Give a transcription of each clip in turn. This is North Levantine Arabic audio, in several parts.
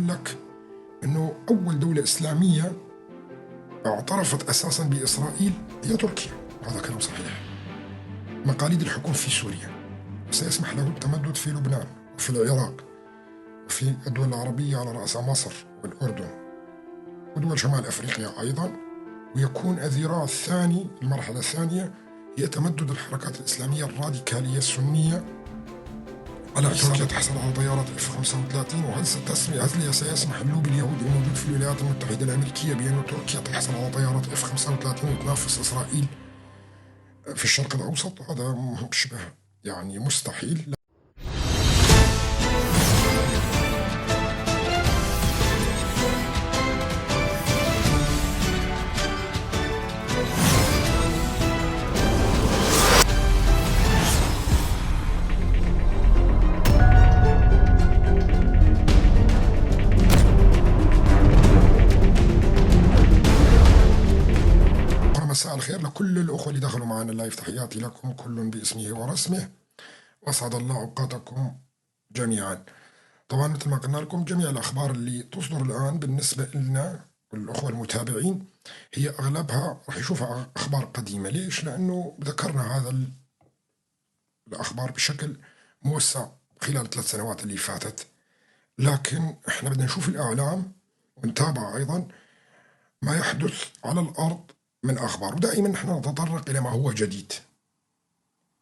لك أنه أول دولة إسلامية اعترفت أساسا بإسرائيل هي تركيا، وهذا كلام صحيح. مقاليد الحكم في سوريا سيسمح له التمدد في لبنان وفي العراق وفي الدول العربية على رأسها مصر والأردن ودول شمال أفريقيا أيضا، ويكون الذراع الثاني، المرحلة الثانية، هي تمدد الحركات الإسلامية الراديكالية السنية على تركيا تحصل على طيارات F-35. وهل هل سيسمح اللوبي اليهودي الموجود في الولايات المتحدة الأمريكية بأن تركيا تحصل على طيارات F-35 وتنافس إسرائيل في الشرق الأوسط؟ هذا شبه يعني مستحيل. مساء الخير لكل الأخوة اللي دخلوا معنا ال live، تحياتي لكم كل باسمه ورسمه، وأسعد الله أوقاتكم جميعا. طبعا مثل ما قلنا لكم جميع الأخبار اللي تصدر الآن بالنسبة لنا والأخوة المتابعين هي أغلبها راح يشوفها أخبار قديمة. ليش؟ لأنه ذكرنا هذا الأخبار بشكل موسع خلال 3 سنوات اللي فاتت، لكن احنا بدنا نشوف الإعلام ونتابع أيضا ما يحدث على الأرض من أخبار، ودائما نحن نتطرق إلى ما هو جديد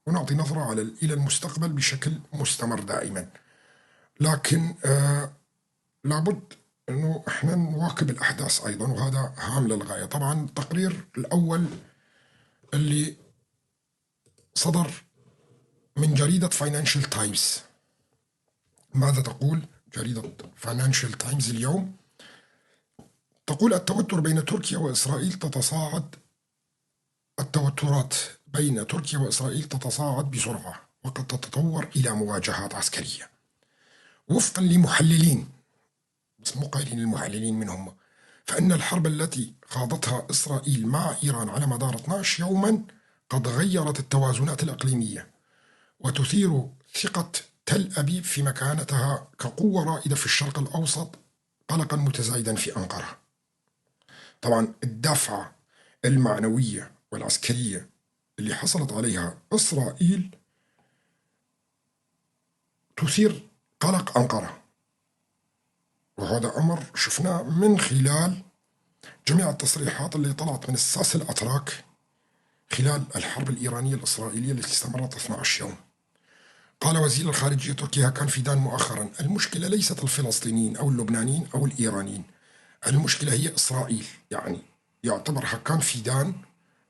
ونعطي نظرة على إلى المستقبل بشكل مستمر دائما. لكن لابد أنه احنا نواكب الأحداث أيضا، وهذا هام للغاية. طبعا التقرير الأول اللي صدر من جريدة فاينانشال تايمز، ماذا تقول جريدة فاينانشال تايمز اليوم؟ تقول التوتر بين تركيا وإسرائيل تتصاعد، التوترات بين تركيا وإسرائيل تتصاعد بسرعة وقد تتطور إلى مواجهات عسكرية وفقا لمحللين، بس مو قايلين المحللين منهم، فإن الحرب التي خاضتها إسرائيل مع إيران على مدار 12 يوما قد غيرت التوازنات الإقليمية وتثير ثقة تل أبيب في مكانتها كقوة رائدة في الشرق الأوسط قلقا متزايدا في أنقرة. طبعا الدفعة المعنوية والعسكرية اللي حصلت عليها إسرائيل تثير قلق أنقرة، وهذا أمر شفناه من خلال جميع التصريحات اللي طلعت من الساس الأتراك خلال الحرب الإيرانية الإسرائيلية التي استمرت 12 يوم. قال وزير الخارجية التركي هاكان فيدان مؤخرا: المشكلة ليست الفلسطينيين أو اللبنانيين أو الإيرانيين، المشكلة هي إسرائيل. يعني يعتبر هاكان فيدان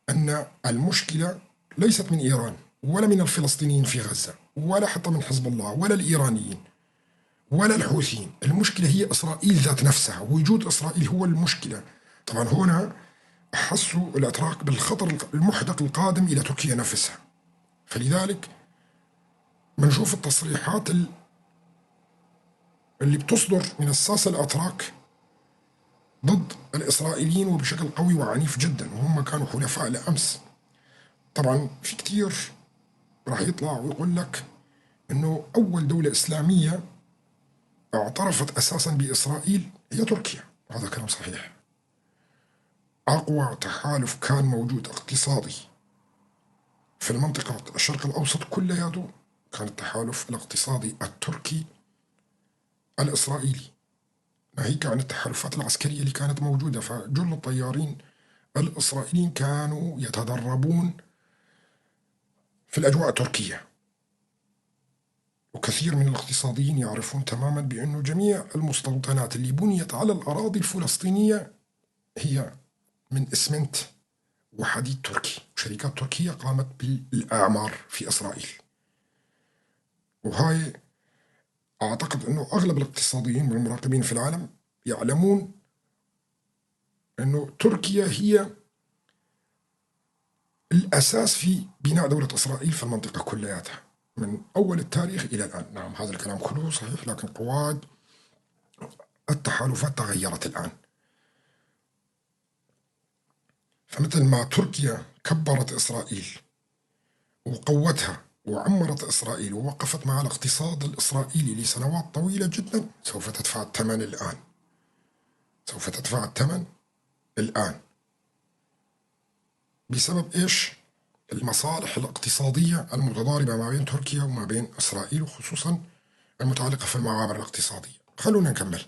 أن المشكلة ليست من إيران ولا من الفلسطينيين في غزة ولا حتى من حزب الله ولا الإيرانيين ولا الحوثيين، المشكلة هي إسرائيل ذات نفسها، وجود إسرائيل هو المشكلة. طبعا هنا حسوا الأتراك بالخطر المحدق القادم إلى تركيا نفسها، فلذلك بنشوف التصريحات اللي بتصدر من الساسة الأتراك ضد الإسرائيليين وبشكل قوي وعنيف جدا، وهم كانوا حلفاء لأمس. طبعا في كتير راح يطلع ويقول لك أنه أول دولة إسلامية اعترفت أساسا بإسرائيل هي تركيا، وهذا كلام صحيح. أقوى تحالف كان موجود اقتصادي في المنطقة الشرق الأوسط كلياته كان التحالف الاقتصادي التركي الإسرائيلي، ناهيك عن التحالفات العسكرية اللي كانت موجودة. فجل الطيارين الإسرائيليين كانوا يتدربون في الأجواء التركية، وكثير من الاقتصاديين يعرفون تماما بأنه جميع المستوطنات اللي بنيت على الأراضي الفلسطينية هي من إسمنت وحديد تركي، وشركات تركية قامت بالإعمار في إسرائيل. وهاي أعتقد أنه أغلب الاقتصاديين والمراقبين في العالم يعلمون أنه تركيا هي الأساس في بناء دولة إسرائيل في المنطقة كلياتها من أول التاريخ إلى الآن. نعم هذا الكلام كله صحيح، لكن قواعد التحالفات تغيرت الآن. فمثل ما تركيا كبرت إسرائيل وقوتها وعمرت إسرائيل ووقفت مع الاقتصاد الإسرائيلي لسنوات طويلة جدا سوف تدفع الثمن الآن. سوف تدفع الثمن الآن بسبب إيش؟ المصالح الاقتصادية المتضاربة ما بين تركيا وما بين إسرائيل، وخصوصا المتعلقة في المعابر الاقتصادية. خلونا نكمل.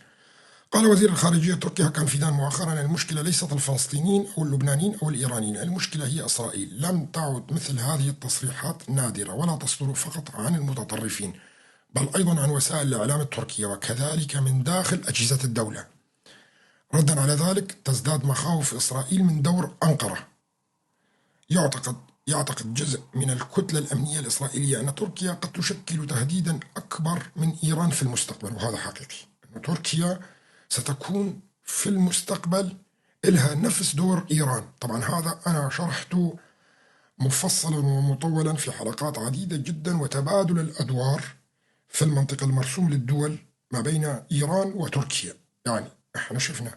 قال وزير الخارجية التركي هاكان فيدان مؤخرا: المشكلة ليست الفلسطينيين أو اللبنانيين أو الإيرانيين، المشكلة هي إسرائيل. لم تعد مثل هذه التصريحات نادرة ولا تصدر فقط عن المتطرفين، بل أيضا عن وسائل الإعلام التركية وكذلك من داخل أجهزة الدولة. ردا على ذلك تزداد مخاوف إسرائيل من دور أنقرة. يعتقد جزء من الكتلة الأمنية الإسرائيلية أن تركيا قد تشكل تهديدا أكبر من إيران في المستقبل، وهذا حقيقي. أن تركيا ستكون في المستقبل إلها نفس دور إيران. طبعا هذا أنا شرحته مفصلا ومطولا في حلقات عديدة جدا، وتبادل الأدوار في المنطقة المرسوم للدول ما بين إيران وتركيا. يعني احنا شفنا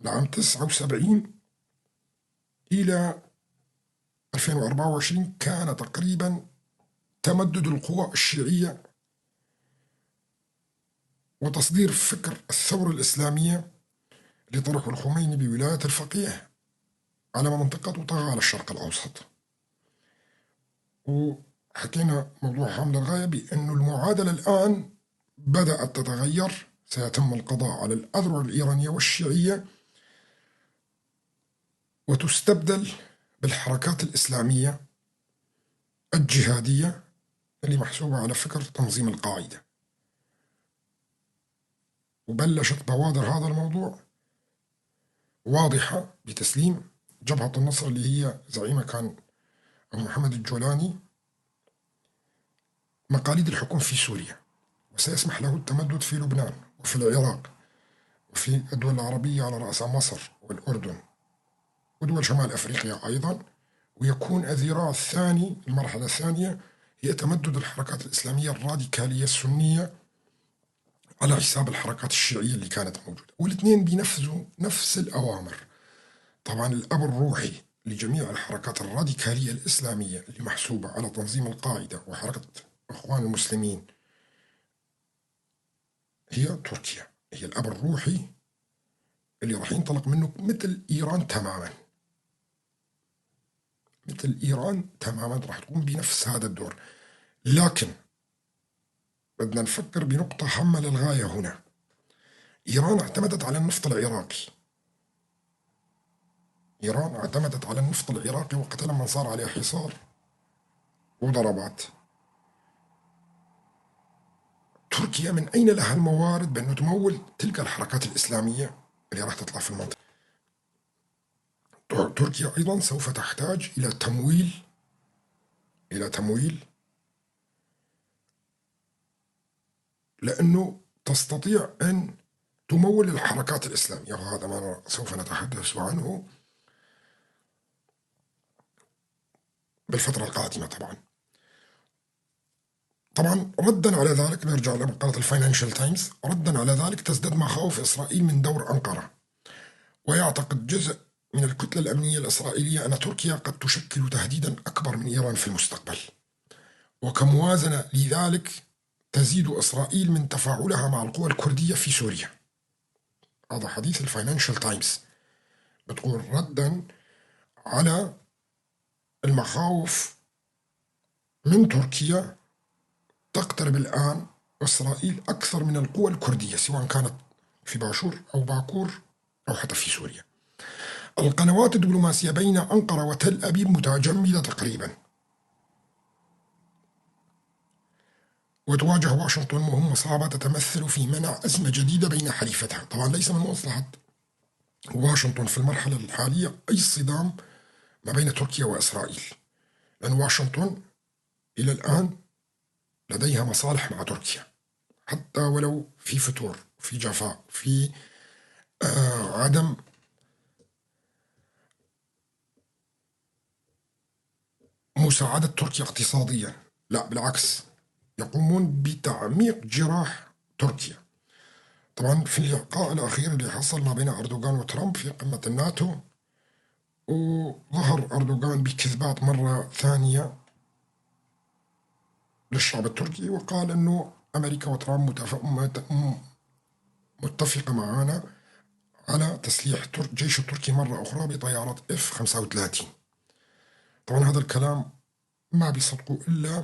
من عام 79 إلى 2024 كان تقريبا تمدد القوى الشيعية وتصدير فكر الثورة الإسلامية اللي طرحه الخميني بولاية الفقيه على منطقة وطغى على الشرق الأوسط. وحكينا موضوع هام للغاية بأنه المعادلة الآن بدأت تتغير، سيتم القضاء على الأذرع الإيرانية والشيعية وتستبدل بالحركات الإسلامية الجهادية اللي محسوبة على فكر تنظيم القاعدة. وبلشت بوادر هذا الموضوع واضحة بتسليم جبهة النصر اللي هي زعيمة كان أبو محمد الجولاني مقاليد الحكم في سوريا، وسيسمح له التمدد في لبنان وفي العراق وفي الدول العربية على رأسها مصر والأردن ودول شمال أفريقيا أيضا. ويكون الذراع الثاني، المرحلة الثانية، هي تمدد الحركات الإسلامية الراديكالية السنية على حساب الحركات الشيعية اللي كانت موجودة، والاثنين بينفذوا نفس الأوامر. طبعا الأب الروحي لجميع الحركات الراديكالية الإسلامية اللي محسوبة على تنظيم القاعدة وحركة إخوان المسلمين هي تركيا، هي الأب الروحي اللي راح ينطلق منه مثل إيران تماما، مثل إيران تماما راح تقوم بنفس هذا الدور. لكن بدنا نفكر بنقطة هامة للغاية هنا. إيران اعتمدت على النفط العراقي، إيران اعتمدت على النفط العراقي وقت لما صار عليه حصار وضربات. تركيا من أين لها الموارد بأنه تمول تلك الحركات الإسلامية اللي راح تطلع في المنطقة؟ تركيا أيضا سوف تحتاج إلى تمويل، إلى تمويل، لأنه تستطيع أن تمول الحركات الإسلامية، وهذا ما سوف نتحدث عنه بالفترة القادمة. طبعا ردا على ذلك، نرجع لمقالة الفاينانشال تايمز، ردا على ذلك تزداد مخاوف إسرائيل من دور أنقرة، ويعتقد جزء من الكتلة الأمنية الإسرائيلية أن تركيا قد تشكل تهديدا أكبر من إيران في المستقبل، وكموازنة لذلك تزيد إسرائيل من تفاعلها مع القوى الكردية في سوريا. هذا حديث الفاينانشال تايمز، بتقول ردا على المخاوف من تركيا تقترب الآن إسرائيل أكثر من القوى الكردية، سواء كانت في باشور أو باكور أو حتى في سوريا. القنوات الدبلوماسية بين أنقرة وتل أبيب متجمدة تقريبا، وتواجه واشنطن مهمة صعبة تتمثل في منع أزمة جديدة بين حليفتها. طبعا ليس من مصلحة واشنطن في المرحلة الحالية أي صدام ما بين تركيا وإسرائيل، لأن واشنطن إلى الآن لديها مصالح مع تركيا، حتى ولو في فتور، في جفاء، في عدم مساعدة تركيا اقتصاديا، لا بالعكس يقومون بتعميق جراح تركيا. طبعا في اللقاء الأخير اللي حصل ما بين أردوغان وترامب في قمة الناتو، وظهر أردوغان بكذبات مرة ثانية للشعب التركي وقال أنه أمريكا وترامب متفقة معنا على تسليح الجيش التركي مرة أخرى بطيارات F-35. طبعا هذا الكلام ما بيصدقوا إلا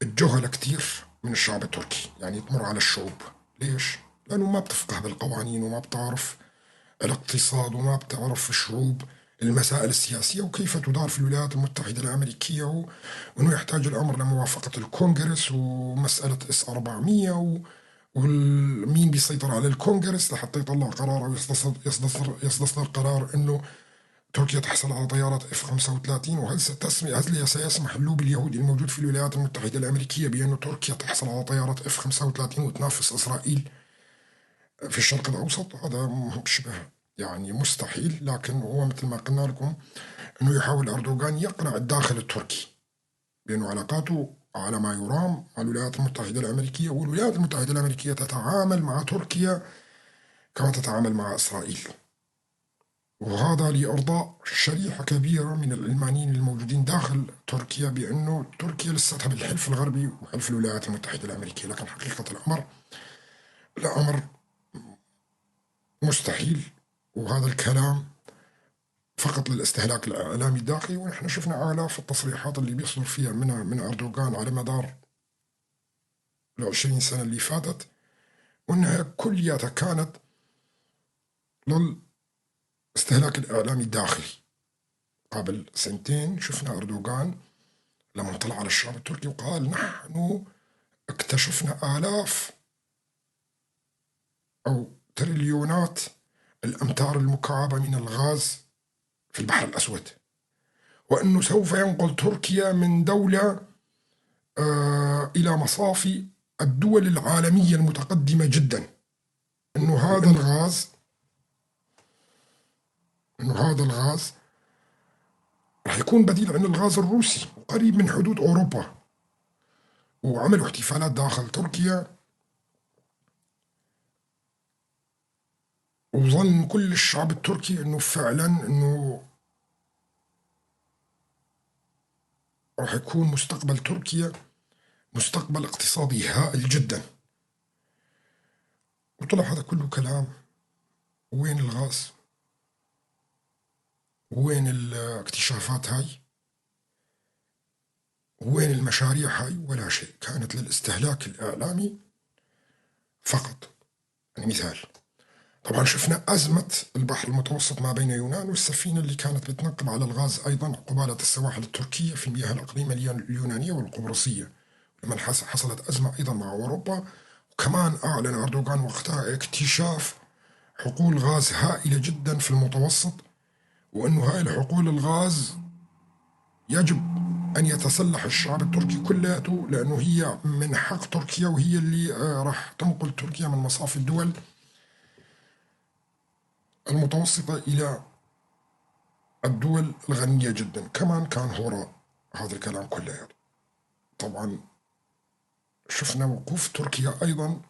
الجهلة كتير من الشعب التركي، يعني تمر على الشعوب. ليش؟ لأنه ما بتفقه بالقوانين وما بتعرف الاقتصاد وما بتعرف الشعوب المسائل السياسية وكيف تدار في الولايات المتحدة الأمريكية، وأنه يحتاج الأمر لموافقة الكونغرس ومسألة S-400 ومين بيسيطر على الكونغرس لحتى يطلع قرار أو يستصدر قرار أنه تركيا تحصل على طيارات F-35. وهل هل سيسمح اللوبي اليهودي الموجود في الولايات المتحدة الأمريكية بأن تركيا تحصل على طيارات F-35 وتنافس إسرائيل في الشرق الأوسط؟ هذا شبه يعني مستحيل. لكن هو مثل ما قلنا لكم أنه يحاول أردوغان يقنع الداخل التركي بأنه علاقاته على ما يرام مع الولايات المتحدة الأمريكية، والولايات المتحدة الأمريكية تتعامل مع تركيا كما تتعامل مع إسرائيل، وهذا لإرضاء شريحة كبيرة من العلمانيين الموجودين داخل تركيا بأنه تركيا لساتها بالحلف الغربي وحلف الولايات المتحدة الأمريكية. لكن حقيقة الأمر الأمر مستحيل، وهذا الكلام فقط للاستهلاك الإعلامي الداخلي. ونحن شفنا آلاف التصريحات اللي بيصدر فيها من أردوغان على مدار 20 سنة اللي فاتت، وأنها كلياتها كانت للاستهلاك الإعلامي الداخلي. قبل سنتين شفنا أردوغان لما طلع على الشعب التركي وقال نحن اكتشفنا آلاف أو تريليونات الأمتار المكعبة من الغاز في البحر الأسود، وأنه سوف ينقل تركيا من دولة إلى مصافي الدول العالمية المتقدمة جدا، أنه هذا الغاز راح يكون بديل عن الغاز الروسي وقريب من حدود أوروبا. وعملوا احتفالات داخل تركيا، وظن كل الشعب التركي أنه فعلا أنه راح يكون مستقبل تركيا مستقبل اقتصادي هائل جدا. وطلع هذا كله كلام. وين الغاز؟ وين الاكتشافات هاي؟ وين المشاريع هاي؟ ولا شيء، كانت للاستهلاك الإعلامي فقط. يعني مثال، طبعا شفنا أزمة البحر المتوسط ما بين يونان والسفينة اللي كانت بتنقب على الغاز أيضا قبالة السواحل التركية في المياه الإقليمية اليونانية والقبرصية، لما حصلت أزمة أيضا مع أوروبا. وكمان أعلن أردوغان وقتها اكتشاف حقول غاز هائلة جدا في المتوسط، وأنه هاي الحقول الغاز يجب أن يتسلح الشعب التركي كلياته، لأنه هي من حق تركيا وهي اللي راح تنقل تركيا من مصاف الدول المتوسطة إلى الدول الغنية جدا. كمان كان هراء هذا الكلام كله. طبعا شفنا وقوف تركيا أيضا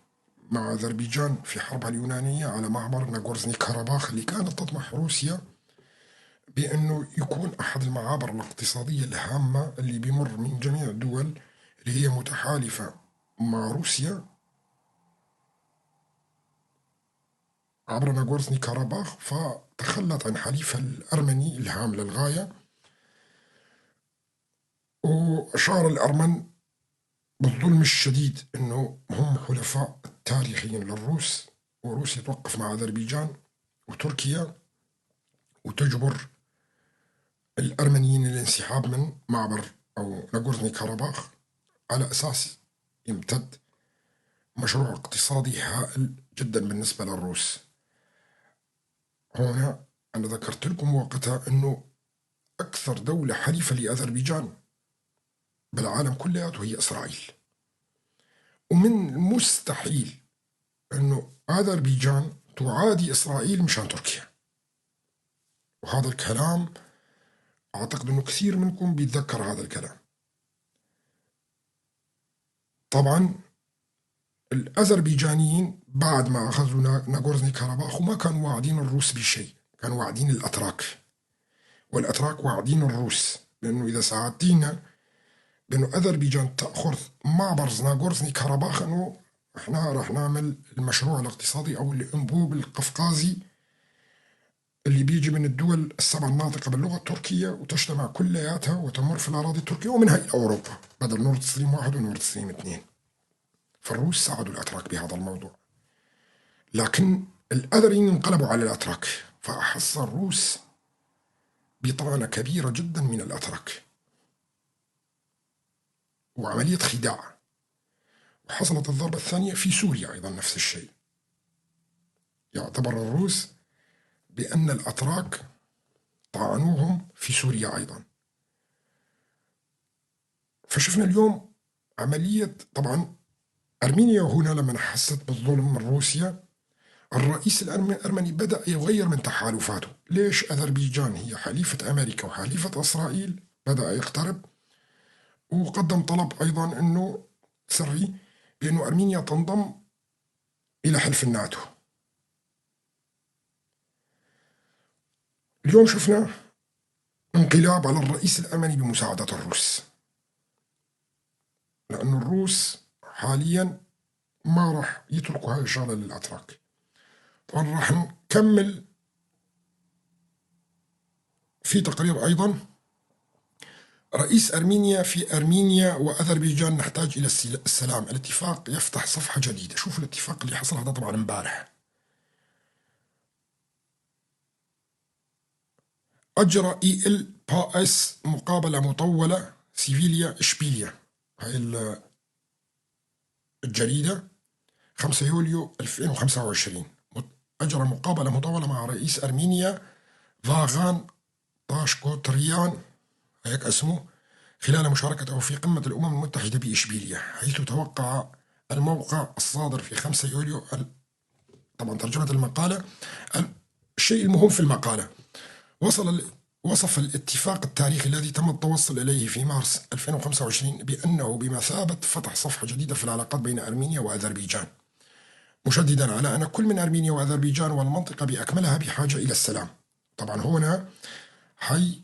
مع أذربيجان في حربها اليونانية على معبر ناغورزني كاراباخ اللي كانت تطمح روسيا بأنه يكون أحد المعابر الاقتصادية الهامة اللي بيمر من جميع الدول اللي هي متحالفة مع روسيا عبر ناغورزني كاراباخ. فتخلت عن حليفها الأرمني الهام للغاية، وشعر الأرمن بالظلم الشديد أنه هم حلفاء تاريخيا للروس، وروسيا توقف مع أذربيجان وتركيا وتجبر الأرمنيين الانسحاب من معبر أو ناغورزني كاراباخ على أساس يمتد مشروع اقتصادي هائل جدا بالنسبة للروس. هنا أنا ذكرت لكم وقتها أنه أكثر دولة حليفة لأذربيجان بالعالم كلياته هي إسرائيل، ومن المستحيل أنه أذربيجان تعادي إسرائيل مشان تركيا. وهذا الكلام أعتقد أنه كثير منكم بيتذكر هذا الكلام. طبعا الأذربيجانيين بعد ما أخذوا ناغورزني كاراباخ وما كانوا واعدين الروس بشيء، كانوا واعدين الأتراك، والأتراك واعدين الروس، لأنه إذا ساعدتينا بأنه أذربيجان تأخذ معبر ناغورني كاراباخ، أنه احنا راح نعمل المشروع الاقتصادي أو الأنبوب القفقازي اللي بيجي من الدول السبع الناطقة باللغة التركية وتجتمع كلياتها وتمر في الأراضي التركية ومنها إلى أوروبا بدل نورد ستريم 1 ونورد ستريم 2. فالروس ساعدوا الأتراك بهذا الموضوع، لكن الأذريين انقلبوا على الأتراك، فأحس الروس بطعنة كبيرة جدا من الأتراك وعملية خداع. وحصلت الضربة الثانية في سوريا أيضا نفس الشيء. يعتبر الروس بأن الأتراك طعنوهم في سوريا أيضا. فشفنا اليوم عملية، طبعا أرمينيا هنا لما حست بالظلم من روسيا الرئيس الأرمني بدأ يغير من تحالفاته. ليش أذربيجان هي حليفة أمريكا وحليفة إسرائيل؟ بدأ يقترب وقدم طلب أيضا أنه سري بأنه أرمينيا تنضم إلى حلف الناتو. اليوم شفنا انقلاب على الرئيس الأرمني بمساعدة الروس، لأن الروس حاليا ما راح يتركوا هاي الشغلة للأتراك. طبعا راح نكمل في تقرير أيضا. رئيس أرمينيا في أرمينيا وأذربيجان نحتاج إلى السلام، الاتفاق يفتح صفحة جديدة. شوفوا الاتفاق اللي حصل هذا طبعا امبارح. أجرى إي إل با إس مقابلة مطولة سيفيليا إشبيليا، هاي الجريدة 5 يوليو 2025، أجرى مقابلة مطولة مع رئيس أرمينيا فاغان طاشكوتريان، هيك اسمه، خلال مشاركته في قمة الأمم المتحدة بإشبيليا، حيث توقع الموقع الصادر في 5 يوليو. طبعا ترجمة المقالة، الشيء المهم في المقالة، وصف الاتفاق التاريخي الذي تم التوصل إليه في مارس 2025 بأنه بمثابة فتح صفحة جديدة في العلاقات بين أرمينيا وأذربيجان، مشددا على أن كل من أرمينيا وأذربيجان والمنطقة بأكملها بحاجة إلى السلام. طبعا هنا حي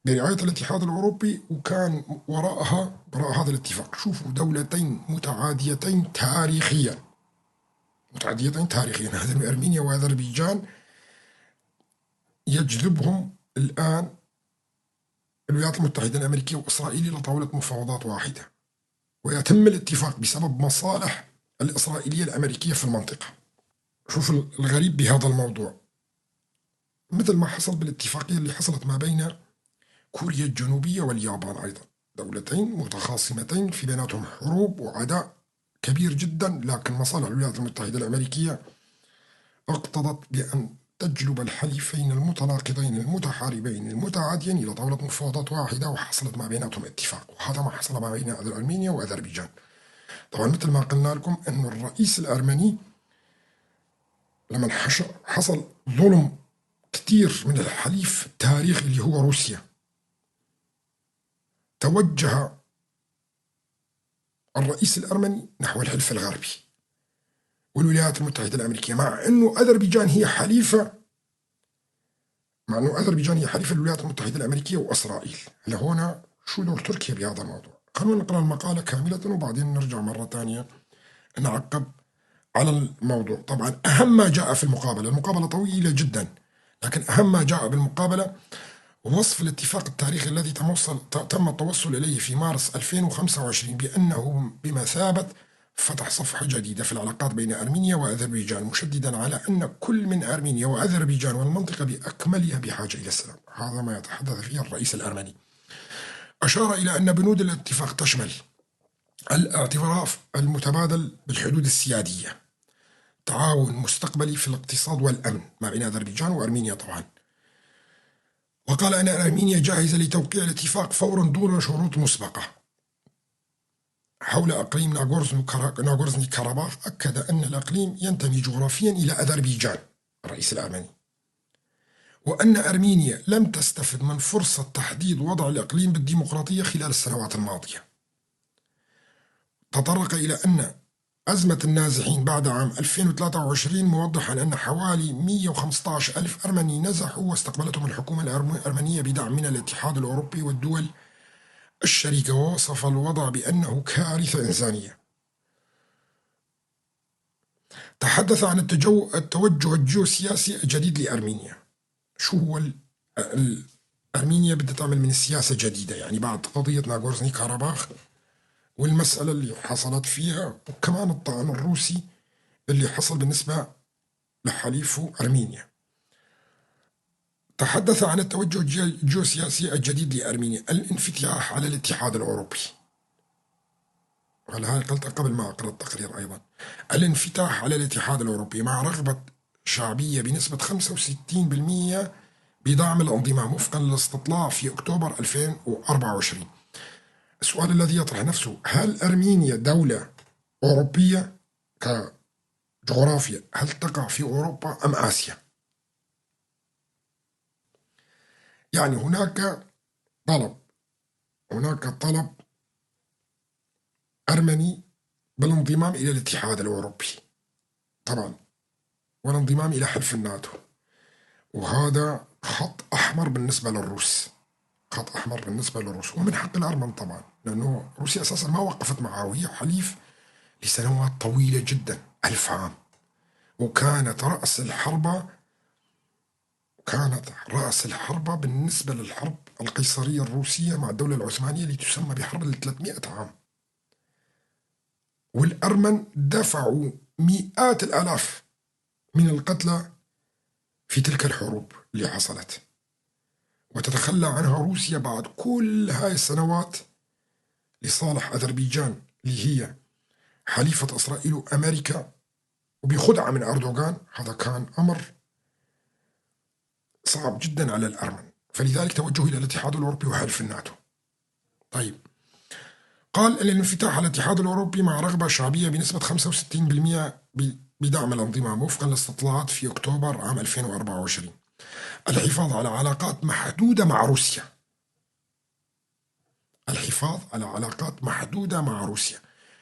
برعاية الاتحاد الأوروبي، وكان وراءها وراء هذا الاتفاق. شوفوا دولتين متعاديتين تاريخيا، متعاديتين تاريخيا، هذه أرمينيا وأذربيجان يجذبهم الآن الولايات المتحدة الأمريكية وإسرائيل إلى طاولة مفاوضات واحدة، ويتم الاتفاق بسبب مصالح الإسرائيلية الأمريكية في المنطقة. شوف الغريب بهذا الموضوع، مثل ما حصل بالاتفاقية اللي حصلت ما بين كوريا الجنوبية واليابان أيضا، دولتين متخاصمتين في بيناتهم حروب وعداء كبير جدا، لكن مصالح الولايات المتحدة الأمريكية اقتضت بأن تجلب الحليفين المتناقضين المتحاربين المتعاديين إلى طاولة مفاوضات واحدة، وحصلت ما بيناتهم اتفاق، وهذا ما حصل ما بين أرمينيا وأذربيجان. طبعا مثل ما قلنا لكم أن الرئيس الأرمني لما حصل ظلم كثير من الحليف التاريخي اللي هو روسيا، توجه الرئيس الأرمني نحو الحلف الغربي والولايات المتحدة الأمريكية، مع أنه أذربيجان هي حليفة، مع أنه أذربيجان هي حليفة الولايات المتحدة الأمريكية وإسرائيل. لهنا شو دور تركيا بهذا الموضوع؟ خلونا نقرأ المقالة كاملة وبعدين نرجع مرة ثانية نعقب على الموضوع. طبعا أهم ما جاء في المقابلة، المقابلة طويلة جدا، لكن أهم ما جاء بالمقابلة وصف الاتفاق التاريخي الذي تم التوصل إليه في مارس 2025 بأنه بمثابة فتح صفحة جديدة في العلاقات بين أرمينيا وأذربيجان، مشددا على أن كل من أرمينيا وأذربيجان والمنطقة بأكملها بحاجة إلى السلام. هذا ما يتحدث فيه الرئيس الأرمني. أشار إلى أن بنود الاتفاق تشمل الاعتراف المتبادل بالحدود السيادية، تعاون مستقبلي في الاقتصاد والأمن ما بين أذربيجان وأرمينيا طبعا. وقال أن أرمينيا جاهزة لتوقيع الاتفاق فورا دون شروط مسبقة. حول إقليم ناغورني كاراباخ، أكد أن الإقليم ينتمي جغرافيا إلى أذربيجان، الرئيس الأرمني، وأن أرمينيا لم تستفد من فرصة تحديد وضع الإقليم بالديمقراطية خلال السنوات الماضية. تطرق إلى أن أزمة النازحين بعد عام 2023، موضحا أن حوالي 115 ألف أرمني نزحوا واستقبلتهم الحكومة الأرمنية بدعم من الاتحاد الأوروبي والدول الشريكة، ووصف الوضع بأنه كارثة إنسانية. تحدث عن التوجه الجيوسياسي الجديد لأرمينيا. شو هو أرمينيا بدها تعمل من السياسة جديدة، يعني بعد قضية ناغورني كاراباخ والمسألة اللي حصلت فيها، وكمان الطعن الروسي اللي حصل بالنسبة لحليفه أرمينيا. تحدث عن التوجه الجيوسياسي الجديد لأرمينيا، الانفتاح على الاتحاد الأوروبي. هلا هاي قلتها قبل ما أقرأ التقرير أيضا. الانفتاح على الاتحاد الأوروبي مع رغبة شعبية بنسبة 65% بدعم الانضمام وفقا للاستطلاع في أكتوبر 2024. السؤال الذي يطرح نفسه، هل أرمينيا دولة أوروبية كجغرافيا؟ هل تقع في أوروبا أم آسيا؟ يعني هناك طلب أرمني بالانضمام إلى الاتحاد الأوروبي طبعا، والانضمام إلى حلف الناتو، وهذا خط أحمر بالنسبة للروس، خط أحمر بالنسبة للروس، ومن حق الأرمن طبعا، لأنه روسيا أساسا ما وقفت معه وهي حليف لسنوات طويلة جدا، 1000 عام، وكانت رأس الحربة، كانت رأس الحربة بالنسبة للحرب القيصرية الروسية مع الدولة العثمانية اللي تسمى بحرب ال 300 عام. والأرمن دفعوا مئات الآلاف من القتلى في تلك الحروب اللي حصلت، وتتخلى عنها روسيا بعد كل هاي السنوات لصالح أذربيجان اللي هي حليفة إسرائيل وأمريكا، وبخدعة من أردوغان. هذا كان أمر صعب جدا على الأرمن، فلذلك توجهوا إلى الاتحاد الأوروبي وحلف الناتو. طيب، قال الانفتاح على الاتحاد الأوروبي مع رغبة شعبية بنسبة 65% بدعم الانضمام وفقا للاستطلاعات في أكتوبر عام 2024. الحفاظ على علاقات محدودة مع روسيا، الحفاظ على علاقات محدودة مع روسيا،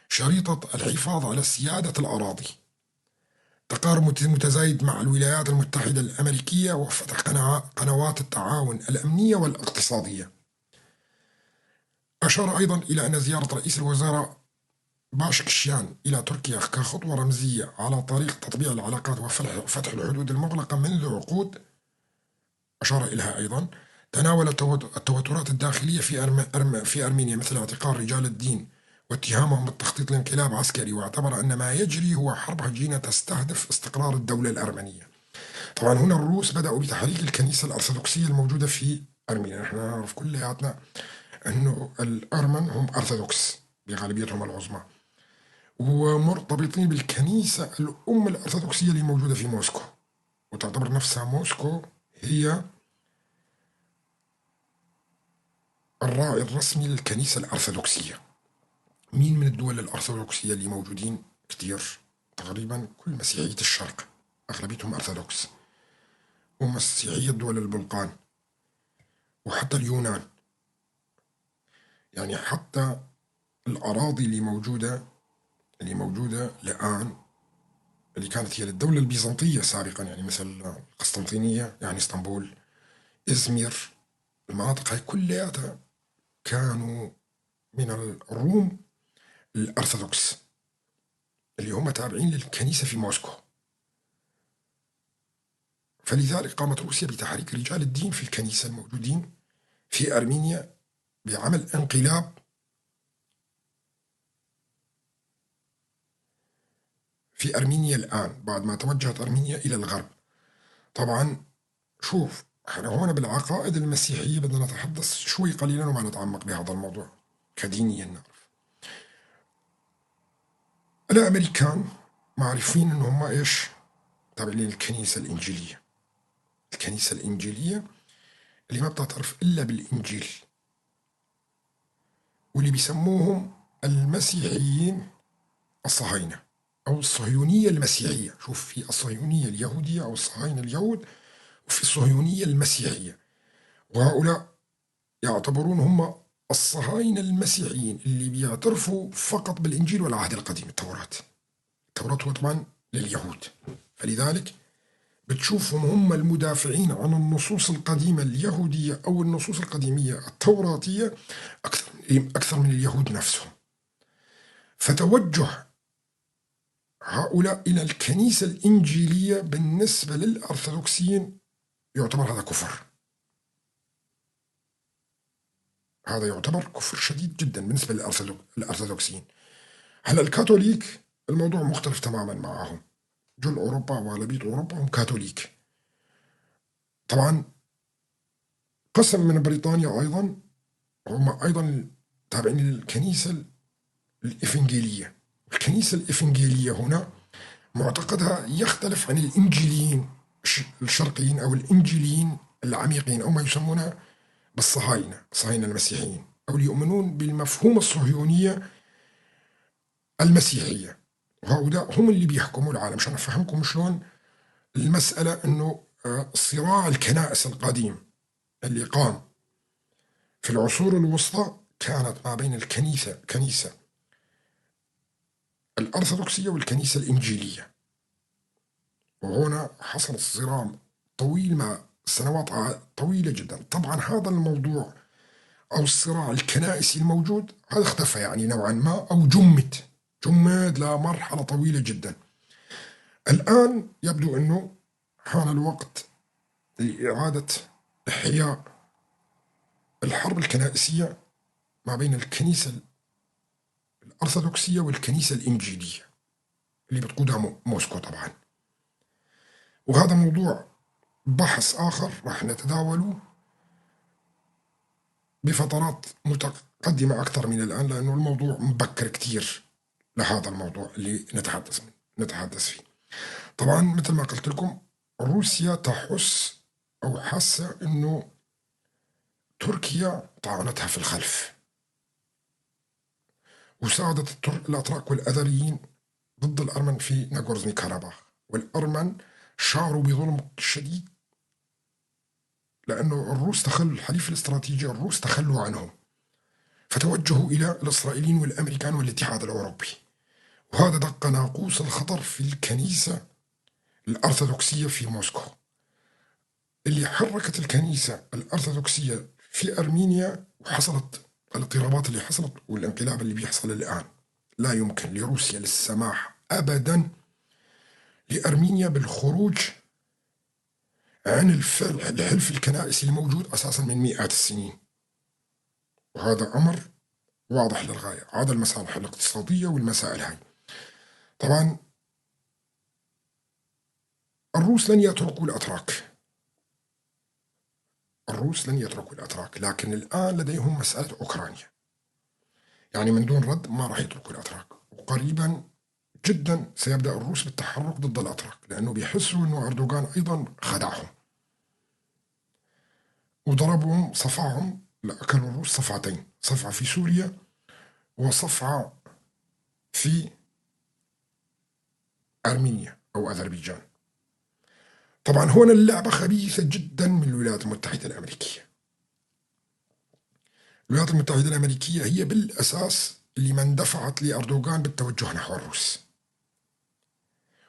شريطة الحفاظ على سيادة الأراضي، تقارب متزايد مع الولايات المتحدة الأمريكية، وفتح قنوات التعاون الأمنية والاقتصادية. أشار أيضا إلى أن زيارة رئيس الوزراء باشكشيان إلى تركيا كخطوة رمزية على طريق تطبيع العلاقات وفتح الحدود المغلقة منذ عقود، أشار إليها أيضا. تناول التوترات الداخلية في أرمينيا مثل اعتقال رجال الدين واتهامهم بالتخطيط لانقلاب عسكري، واعتبر أن ما يجري هو حرب هجينة تستهدف استقرار الدولة الأرمنية. طبعا هنا الروس بدأوا بتحريك الكنيسة الأرثوذكسية الموجودة في أرمينيا. نحن نعرف كلياتنا أنه الأرمن هم أرثوذكس بغالبيتهم العظمى، ومرتبطين بالكنيسة الأم الأرثوذكسية اللي موجودة في موسكو، وتعتبر نفسها موسكو هي الراعي الرسمي للكنيسة الأرثوذكسية. مين من الدول الأرثوذكسية اللي موجودين كتير؟ تقريبا كل مسيحية الشرق أغلبيتهم أرثوذكس، ومسيحية دول البلقان، وحتى اليونان. يعني حتى الأراضي اللي موجودة الآن اللي كانت هي للدولة البيزنطية سابقا، يعني مثل القسطنطينية، يعني اسطنبول، إزمير، المناطق هاي كلياتها كانوا من الروم الأرثوذكس اللي هم تابعين للكنيسة في موسكو. فلذلك قامت روسيا بتحريك رجال الدين في الكنيسة الموجودين في أرمينيا بعمل انقلاب في أرمينيا الآن، بعد ما توجهت أرمينيا إلى الغرب. طبعا شوف، احنا هون بالعقائد المسيحية بدنا نتحدث شوي قليلا وما نتعمق بهذا الموضوع كدينيا. نعرف الأمريكان معروفين إن هم إيش؟ تابعين للكنيسة الإنجيلية، الكنيسة الإنجيلية اللي ما بتعترف إلا بالإنجيل، واللي بيسموهم المسيحيين الصهاينة أو الصهيونية المسيحية. شوف، في الصهيونية اليهودية أو الصهاينة اليهود، وفي الصهيونية المسيحية، وهؤلاء يعتبرون هم الصهاينة المسيحيين اللي بيعترفوا فقط بالإنجيل والعهد القديم، التوراة. التوراة هو طبعا لليهود، فلذلك بتشوفهم هم المدافعين عن النصوص القديمة اليهودية أو النصوص القديمية التوراتية أكثر من أكثر من اليهود نفسهم. فتوجه هؤلاء إلى الكنيسة الإنجيلية بالنسبة للأرثوذكسيين يعتبر هذا كفر، هذا يعتبر كفر شديد جدا بالنسبة للأرثوذكسيين. هلا الكاثوليك الموضوع مختلف تماما معهم، جل أوروبا وغالبية أوروبا هم كاثوليك. طبعا قسم من بريطانيا أيضا هم أيضا تابعين للكنيسة الإفنجيلية. الكنيسة الإفنجيلية هنا معتقدها يختلف عن الإنجيليين الشرقيين أو الإنجيليين العميقين أو ما يسمونه بالصهاينة، الصهاينة المسيحيين، أو اللي يؤمنون بالمفهوم الصهيونية المسيحية. وهؤلاء هم اللي بيحكموا العالم. عشان أفهمكم شلون المسألة، أنه صراع الكنائس القديم اللي قام في العصور الوسطى كانت ما بين الكنيسة كنيسة الأرثوذكسية والكنيسة الإنجيلية، وهنا حصل صراع طويل مع سنوات طويلة جدا. طبعا هذا الموضوع أو الصراع الكنائسي الموجود هذا اختفى يعني نوعا ما، أو جمد لمرحلة طويلة جدا. الآن يبدو أنه حان الوقت لإعادة إحياء الحرب الكنائسية ما بين الكنيسة الأرثوذكسية والكنيسة الإنجيلية اللي بتقودها موسكو طبعا. وهذا موضوع بحث آخر راح نتداوله بفترات متقدمة أكثر من الآن، لأنه الموضوع مبكر كتير لهذا الموضوع اللي نتحدث فيه. طبعا مثل ما قلت لكم روسيا تحس أو حاسة أنه تركيا طعنتها في الخلف وساعدت الأتراك والأذريين ضد الأرمن في ناغورني كاراباخ، والأرمن شعروا بظلم شديد لأنه الروس تخلوا الحليف الاستراتيجي، الروس تخلوا عنهم فتوجهوا إلى الإسرائيليين والأمريكان والاتحاد الأوروبي، وهذا دق ناقوس الخطر في الكنيسة الأرثوذكسية في موسكو، اللي حركت الكنيسة الأرثوذكسية في أرمينيا، وحصلت الاضطرابات اللي حصلت والانقلاب اللي بيحصل الآن. لا يمكن لروسيا للسماح أبدا لأرمينيا بالخروج عن الحلف الكنائسي الموجود أساسا من مئات السنين، وهذا أمر واضح للغاية، عدا المصالح الاقتصادية والمسائل هاي. طبعا الروس لن يتركوا الأتراك، الروس لن يتركوا الأتراك، لكن الآن لديهم مسألة أوكرانيا، يعني من دون رد ما راح يتركوا الأتراك، وقريبا جدا سيبدأ الروس بالتحرك ضد الأتراك، لأنه بيحسوا أنه أردوغان أيضا خدعهم وضربهم صفعهم، أكلوا الروس صفعتين، صفعة في سوريا وصفعة في أرمينيا أو أذربيجان. طبعا هنا اللعبة خبيثة جدا من الولايات المتحدة الأمريكية. الولايات المتحدة الأمريكية هي بالأساس اللي من دفعت لأردوغان بالتوجه نحو الروس،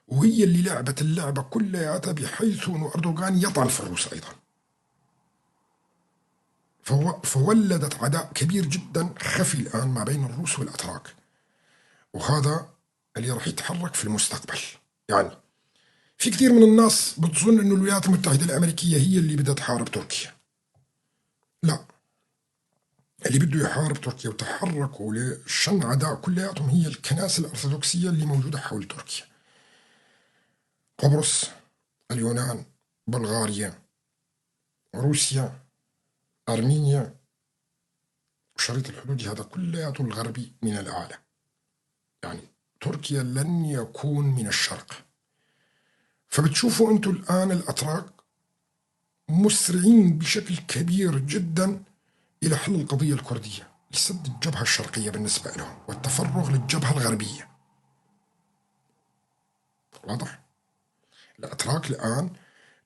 وهي اللي لعبت اللعبة كلياتها بحيث أن أردوغان يطعن في الروس أيضا، فولدت عداء كبير جدا خفي الآن ما بين الروس والأتراك، وهذا اللي راح يتحرك في المستقبل. يعني في كثير من الناس بتظن أن الولايات المتحدة الأمريكية هي اللي بدها تحارب تركيا. لا، اللي بده يحارب تركيا وتحركوا لشن عداء كلياتهم هي الكنائس الأرثوذكسية اللي موجودة حول تركيا، قبرص، اليونان، بلغاريا، روسيا، أرمينيا، وشريط الحدودي هذا كلياته الغربي من الأعلى. يعني تركيا لن يكون من الشرق. فبتشوفوا أنتم الآن الأتراك مسرعين بشكل كبير جدا إلى حل القضية الكردية لسد الجبهة الشرقية بالنسبة لهم والتفرغ للجبهة الغربية. واضح؟ الأتراك الآن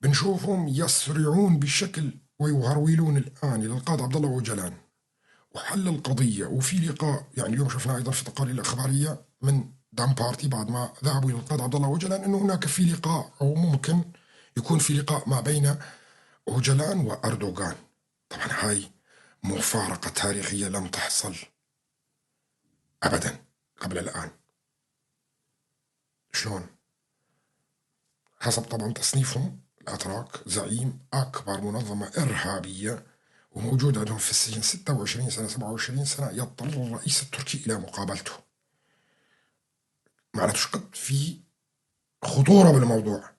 بنشوفهم يسرعون بشكل ويهرولون الآن إلى القائد عبد الله أوجلان وحل القضية. وفي لقاء يعني اليوم شفنا أيضا في التقارير الإخبارية من دام بارتي بعد ما ذهبوا إلى القائد عبد الله أوجلان أنه هناك في لقاء أو ممكن يكون في لقاء ما بين أوجلان وأردوغان. طبعا هاي مفارقة تاريخية لم تحصل أبدا قبل الآن. شلون؟ حسب طبعا تصنيفهم الأتراك زعيم أكبر منظمة إرهابية وموجود عندهم في السجن 26 سنة 27 سنة، يضطر الرئيس التركي إلى مقابلته. معناته قد في خطورة بالموضوع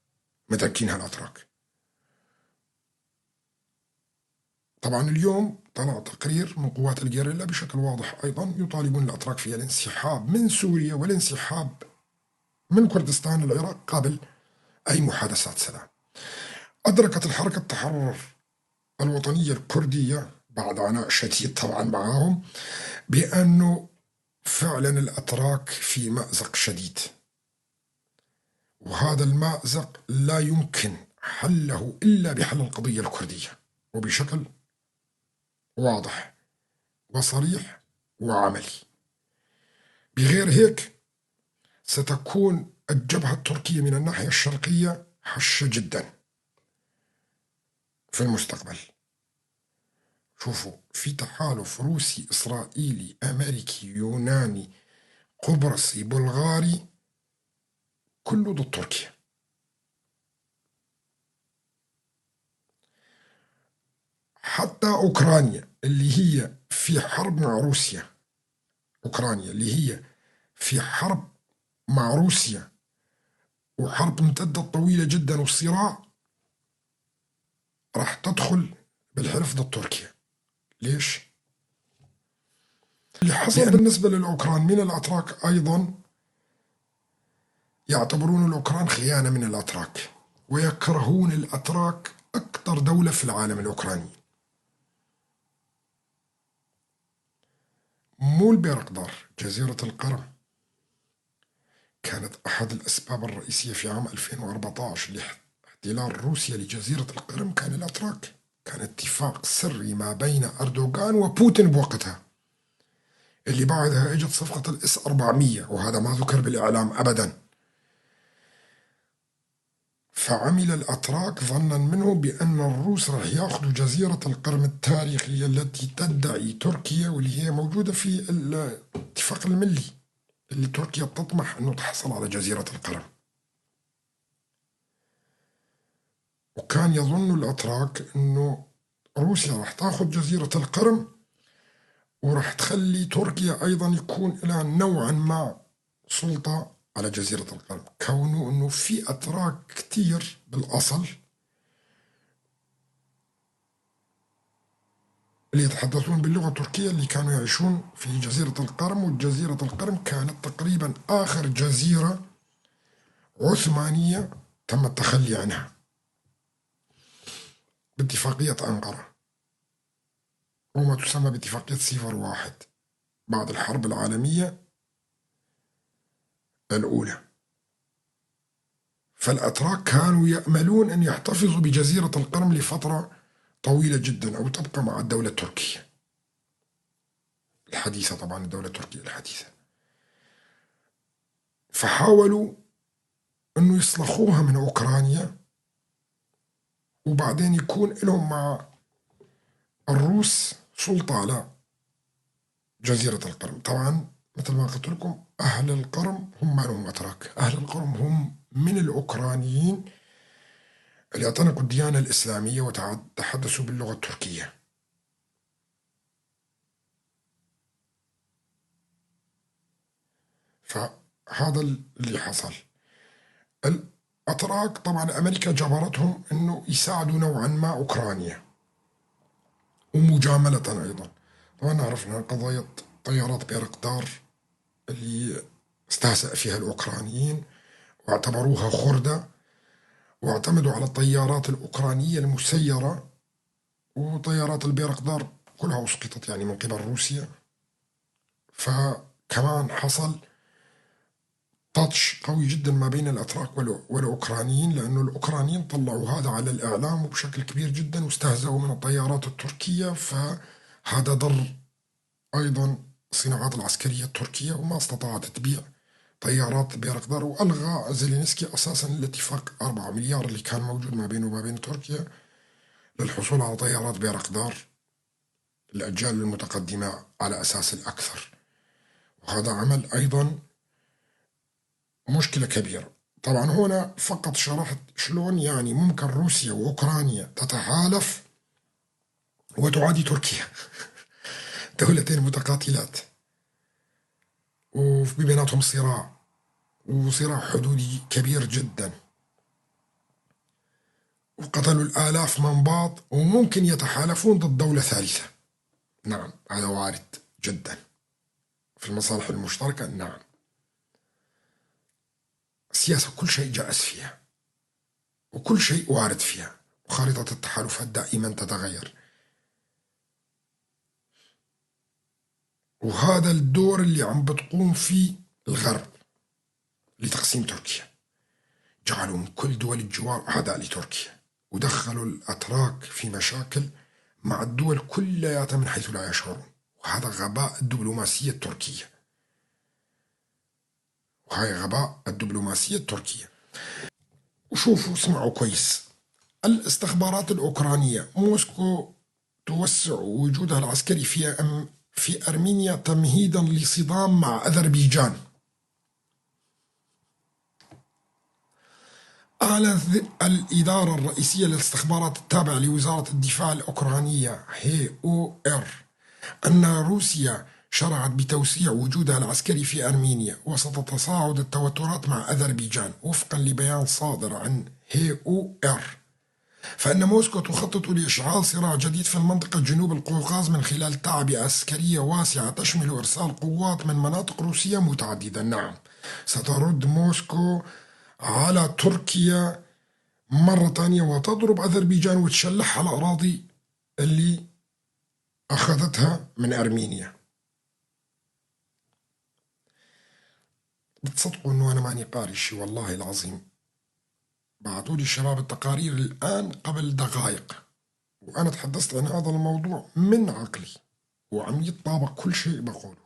متركينها الأتراك. طبعا اليوم طلع تقرير من قوات الجيريلا بشكل واضح أيضا يطالبون الأتراك في الانسحاب من سوريا والانسحاب من كردستان العراق قبل أي محادثات سلام. أدركت الحركة التحرر الوطنية الكردية بعد عناء شديد طبعا معهم بأنه فعلا الأتراك في مأزق شديد، وهذا المأزق لا يمكن حله إلا بحل القضية الكردية وبشكل واضح وصريح وعملي. بغير هيك ستكون الجبهة التركية من الناحية الشرقية هشة جدا في المستقبل. شوفوا، في تحالف روسي إسرائيلي أمريكي يوناني قبرصي بلغاري كله ضد تركيا. حتى أوكرانيا اللي هي في حرب مع روسيا، أوكرانيا اللي هي في حرب مع روسيا وحرب امتدت طويلة جدا وصراع، راح تدخل بالحلف ضد تركيا. ليش؟ اللي حصل بالنسبة للأوكران من الأتراك أيضا يعتبرون الأوكران خيانة من الأتراك ويكرهون الأتراك أكثر دولة في العالم الأوكراني. مو البيرقدار، جزيرة القرم كانت أحد الأسباب الرئيسية في عام 2014 لاحتلال روسيا لجزيرة القرم كان الأتراك. كان اتفاق سري ما بين أردوغان وبوتين بوقتها، اللي بعدها اجت صفقة الاس 400، وهذا ما ذكر بالإعلام أبدا. فعمل الأتراك ظنا منه بأن الروس راح ياخذوا جزيرة القرم التاريخية التي تدعي تركيا واللي هي موجودة في الاتفاق الملي اللي تركيا تطمح أنه تحصل على جزيرة القرم. وكان يظن الأتراك أنه روسيا راح تاخذ جزيرة القرم وراح تخلي تركيا أيضا يكون لها نوعا ما سلطة على جزيرة القرم، كونه أنه في أتراك كتير بالأصل اللي يتحدثون باللغة التركية اللي كانوا يعيشون في جزيرة القرم، وجزيرة القرم كانت تقريبا آخر جزيرة عثمانية تم التخلي عنها باتفاقية أنقرة وما تسمى باتفاقية سيفر 1 بعد الحرب العالمية الأولى. فالأتراك كانوا يأملون أن يحتفظوا بجزيرة القرم لفترة طويلة جدا أو تبقى مع الدولة التركية الحديثة، طبعا الدولة التركية الحديثة. فحاولوا أنه يصلخوها من أوكرانيا وبعدين يكون لهم مع الروس سلطة على جزيرة القرم. طبعا مثل ما قلت لكم أهل القرم هم ما لهم أتراك، أهل القرم هم من الأوكرانيين اللي اعتنقوا الديانة الإسلامية وتحدثوا باللغة التركية. فهذا اللي حصل. الأتراك طبعا أمريكا جبرتهم أنه يساعدوا نوعا ما أوكرانيا ومجاملة أيضا. طبعا عرفنا قضايا طيارات بيرقدار اللي استهزأ فيها الأوكرانيين واعتبروها خردة، واعتمدوا على الطيارات الأوكرانية المسيرة، وطيارات البيرقدار كلها أسقطت يعني من قبل روسيا. فكمان حصل تاتش قوي جدا ما بين الأتراك والأوكرانيين، لأنه الأوكرانيين طلعوا هذا على الإعلام وبشكل كبير جدا واستهزأوا من الطيارات التركية، فهذا ضر أيضا الصناعات العسكرية التركية وما استطاعت تبيع طيارات بيرقدار. وألغى زيلينسكي أساسا الاتفاق 4 مليار اللي كان موجود ما بينه وما بين تركيا للحصول على طيارات بيرقدار الأجيال المتقدمة على أساس الأكثر، وهذا عمل أيضا مشكلة كبيرة. طبعا هنا فقط شرحت شلون يعني ممكن روسيا وأوكرانيا تتحالف وتعادي تركيا، دولتين متقاتلات وفي بيناتهم صراع، وصراع حدودي كبير جدا، وقتلوا الآلاف من بعض، وممكن يتحالفون ضد دولة ثالثة. نعم هذا وارد جدا في المصالح المشتركة. نعم السياسة كل شيء جائز فيها وكل شيء وارد فيها، وخارطة التحالفات دائما تتغير، وهذا الدور اللي عم بتقوم فيه الغرب لتقسيم تركيا. جعلوا من كل دول الجوار أعداء لتركيا، ودخلوا الأتراك في مشاكل مع الدول كلياتها من حيث لا يشعرون، وهذا غباء الدبلوماسية التركية، وهاي غباء الدبلوماسية التركية. وشوفوا اسمعوا كويس، الاستخبارات الأوكرانية موسكو توسع وجودها العسكري في أرمينيا تمهيدا لصدام مع أذربيجان. أعلنت الإدارة الرئيسية للاستخبارات التابعة لوزارة الدفاع الأوكرانية HOR أن روسيا شرعت بتوسيع وجودها العسكري في أرمينيا وسط تصاعد التوترات مع أذربيجان، وفقا لبيان صادر عن HOR. فإن موسكو تخطط لإشعال صراع جديد في المنطقة جنوب القوقاز من خلال تعبئة عسكرية واسعة تشمل إرسال قوات من مناطق روسية متعددة. نعم سترد موسكو على تركيا مرة تانية وتضرب أذربيجان وتشلحها الأراضي اللي أخذتها من أرمينيا. بتصدقوا أنه أنا ماني قاري شيء والله العظيم، بعثوا لي الشباب التقارير الآن قبل دقائق، وأنا تحدثت عن هذا الموضوع من عقلي، وعم يتطابق كل شيء بقوله،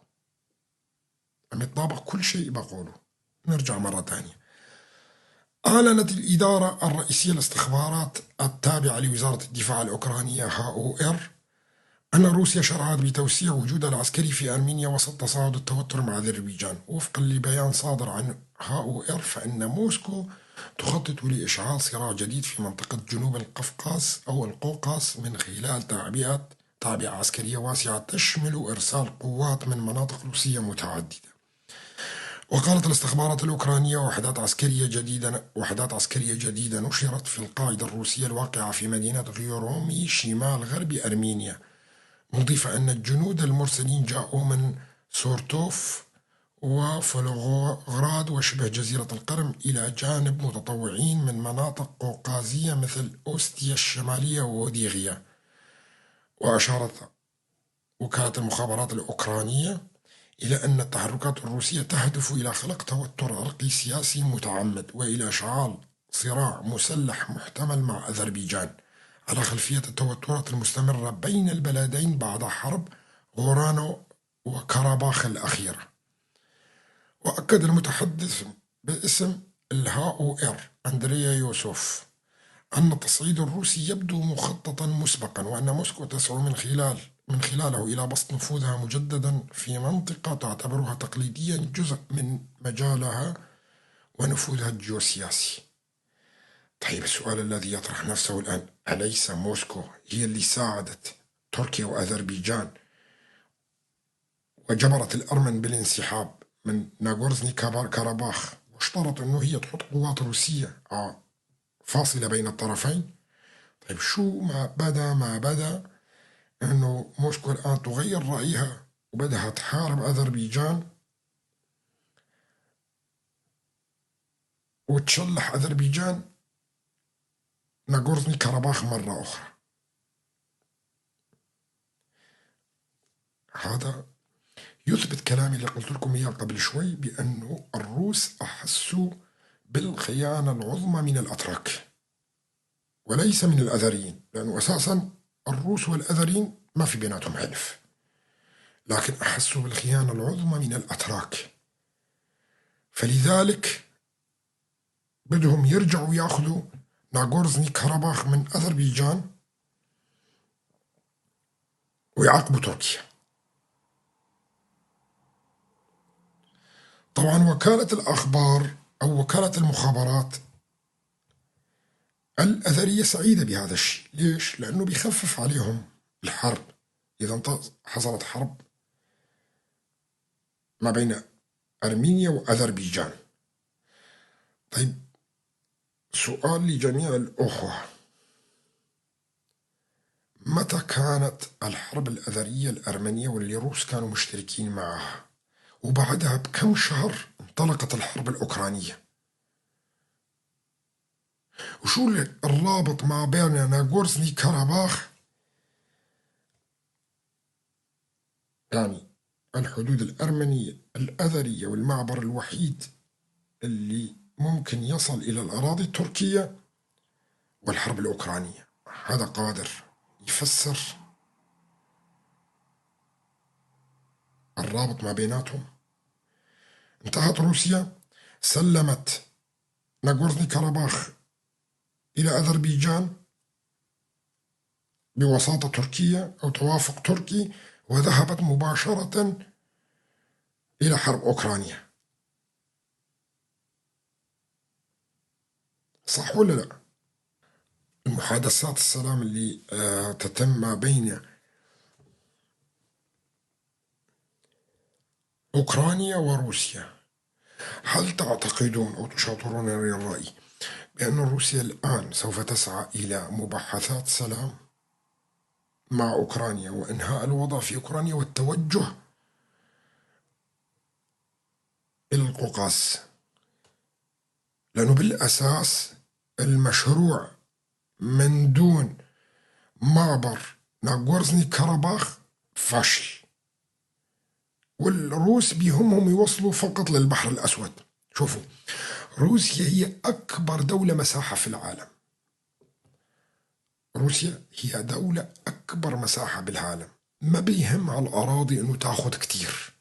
عم يتطابق كل شيء بقوله. نرجع مرة ثانية. أعلنت الإدارة الرئيسية للاستخبارات التابعة لوزارة الدفاع الأوكرانية HOR أن روسيا شرعت بتوسيع وجودها العسكري في أرمينيا وسط تصاعد التوتر مع أذربيجان، وفقا لبيان صادر عن HOR فإن موسكو تخطط لإشعال صراع جديد في منطقة جنوب القفقاز أو القوقاز من خلال تعبئة عسكرية واسعة تشمل إرسال قوات من مناطق روسية متعددة. وقالت الاستخبارات الأوكرانية وحدات عسكرية جديدة نشرت في القاعدة الروسية الواقعة في مدينة غيورومي شمال غرب أرمينيا، مضيفة أن الجنود المرسلين جاءوا من سورتوف وفولغراد وشبه جزيرة القرم إلى جانب متطوعين من مناطق قوقازية مثل أوستيا الشمالية ووديغيا. وأشارت وكالة المخابرات الأوكرانية إلى أن التحركات الروسية تهدف إلى خلق توتر عرقي سياسي متعمد وإلى إشعال صراع مسلح محتمل مع أذربيجان على خلفية التوترات المستمرة بين البلدين بعد حرب غورانو وكاراباخ الأخيرة. وأكد المتحدث باسم الHOR أندريا يوسف أن التصعيد الروسي يبدو مخططا مسبقا، وأن موسكو تسعى من خلاله إلى بسط نفوذها مجددا في منطقة تعتبرها تقليديا جزء من مجالها ونفوذها الجيوسياسي. طيب السؤال الذي يطرح نفسه الآن، أليس موسكو هي اللي ساعدت تركيا وأذربيجان وجبرت الأرمن بالانسحاب من ناغورزني كاراباخ واشترط أنه هي تحط قوات روسية فاصلة بين الطرفين؟ طيب شو ما بدا أنه موسكو الآن تغير رأيها وبدها تحارب أذربيجان وتشلح أذربيجان ناغورزني كاراباخ مرة أخرى. هذا يثبت كلامي اللي قلت لكم إياه قبل شوي بأنه الروس أحسوا بالخيانة العظمى من الأتراك وليس من الأذريين، لأنه أساسا الروس والأذريين ما في بيناتهم حلف، لكن أحسوا بالخيانة العظمى من الأتراك، فلذلك بدهم يرجعوا ياخذوا ناغورزني كاراباخ من أذربيجان ويعملوا ويعاقبوا تركيا. طبعا وكالة الأخبار أو وكالة المخابرات الأذرية سعيدة بهذا الشيء. ليش؟ لأنه بيخفف عليهم الحرب. إذا حصلت حرب ما بين أرمينيا وأذربيجان. طيب، سؤال لجميع الأخوة: متى كانت الحرب الأذرية الأرمنية واللي الروس كانوا مشتركين معها؟ وبعدها بكم شهر انطلقت الحرب الأوكرانية؟ وشو الرابط ما بين ناغورني كاراباخ، يعني الحدود الأرمنية الأذرية والمعبر الوحيد اللي ممكن يصل إلى الأراضي التركية، والحرب الأوكرانية؟ هذا قادر يفسر الرابط ما بيناتهم. انتهت روسيا، سلمت ناغورني كاراباخ إلى أذربيجان بوساطة تركية أو توافق تركي، وذهبت مباشرة إلى حرب أوكرانيا. صح ولا لا؟ المحادثات السلام اللي تتم ما بين أوكرانيا وروسيا، هل تعتقدون أو تشاطرون الرأي بأن روسيا الآن سوف تسعى إلى مباحثات سلام مع أوكرانيا وإنهاء الوضع في أوكرانيا والتوجه إلى القوقاز؟ لأنه بالأساس المشروع من دون معبر ناغورني كاراباخ فاشل، والروس بيهمهم يوصلوا فقط للبحر الأسود. شوفوا، روسيا هي أكبر دولة مساحة في العالم. روسيا هي دولة أكبر مساحة بالعالم، ما بيهمها الأراضي أنه تأخذ كتير،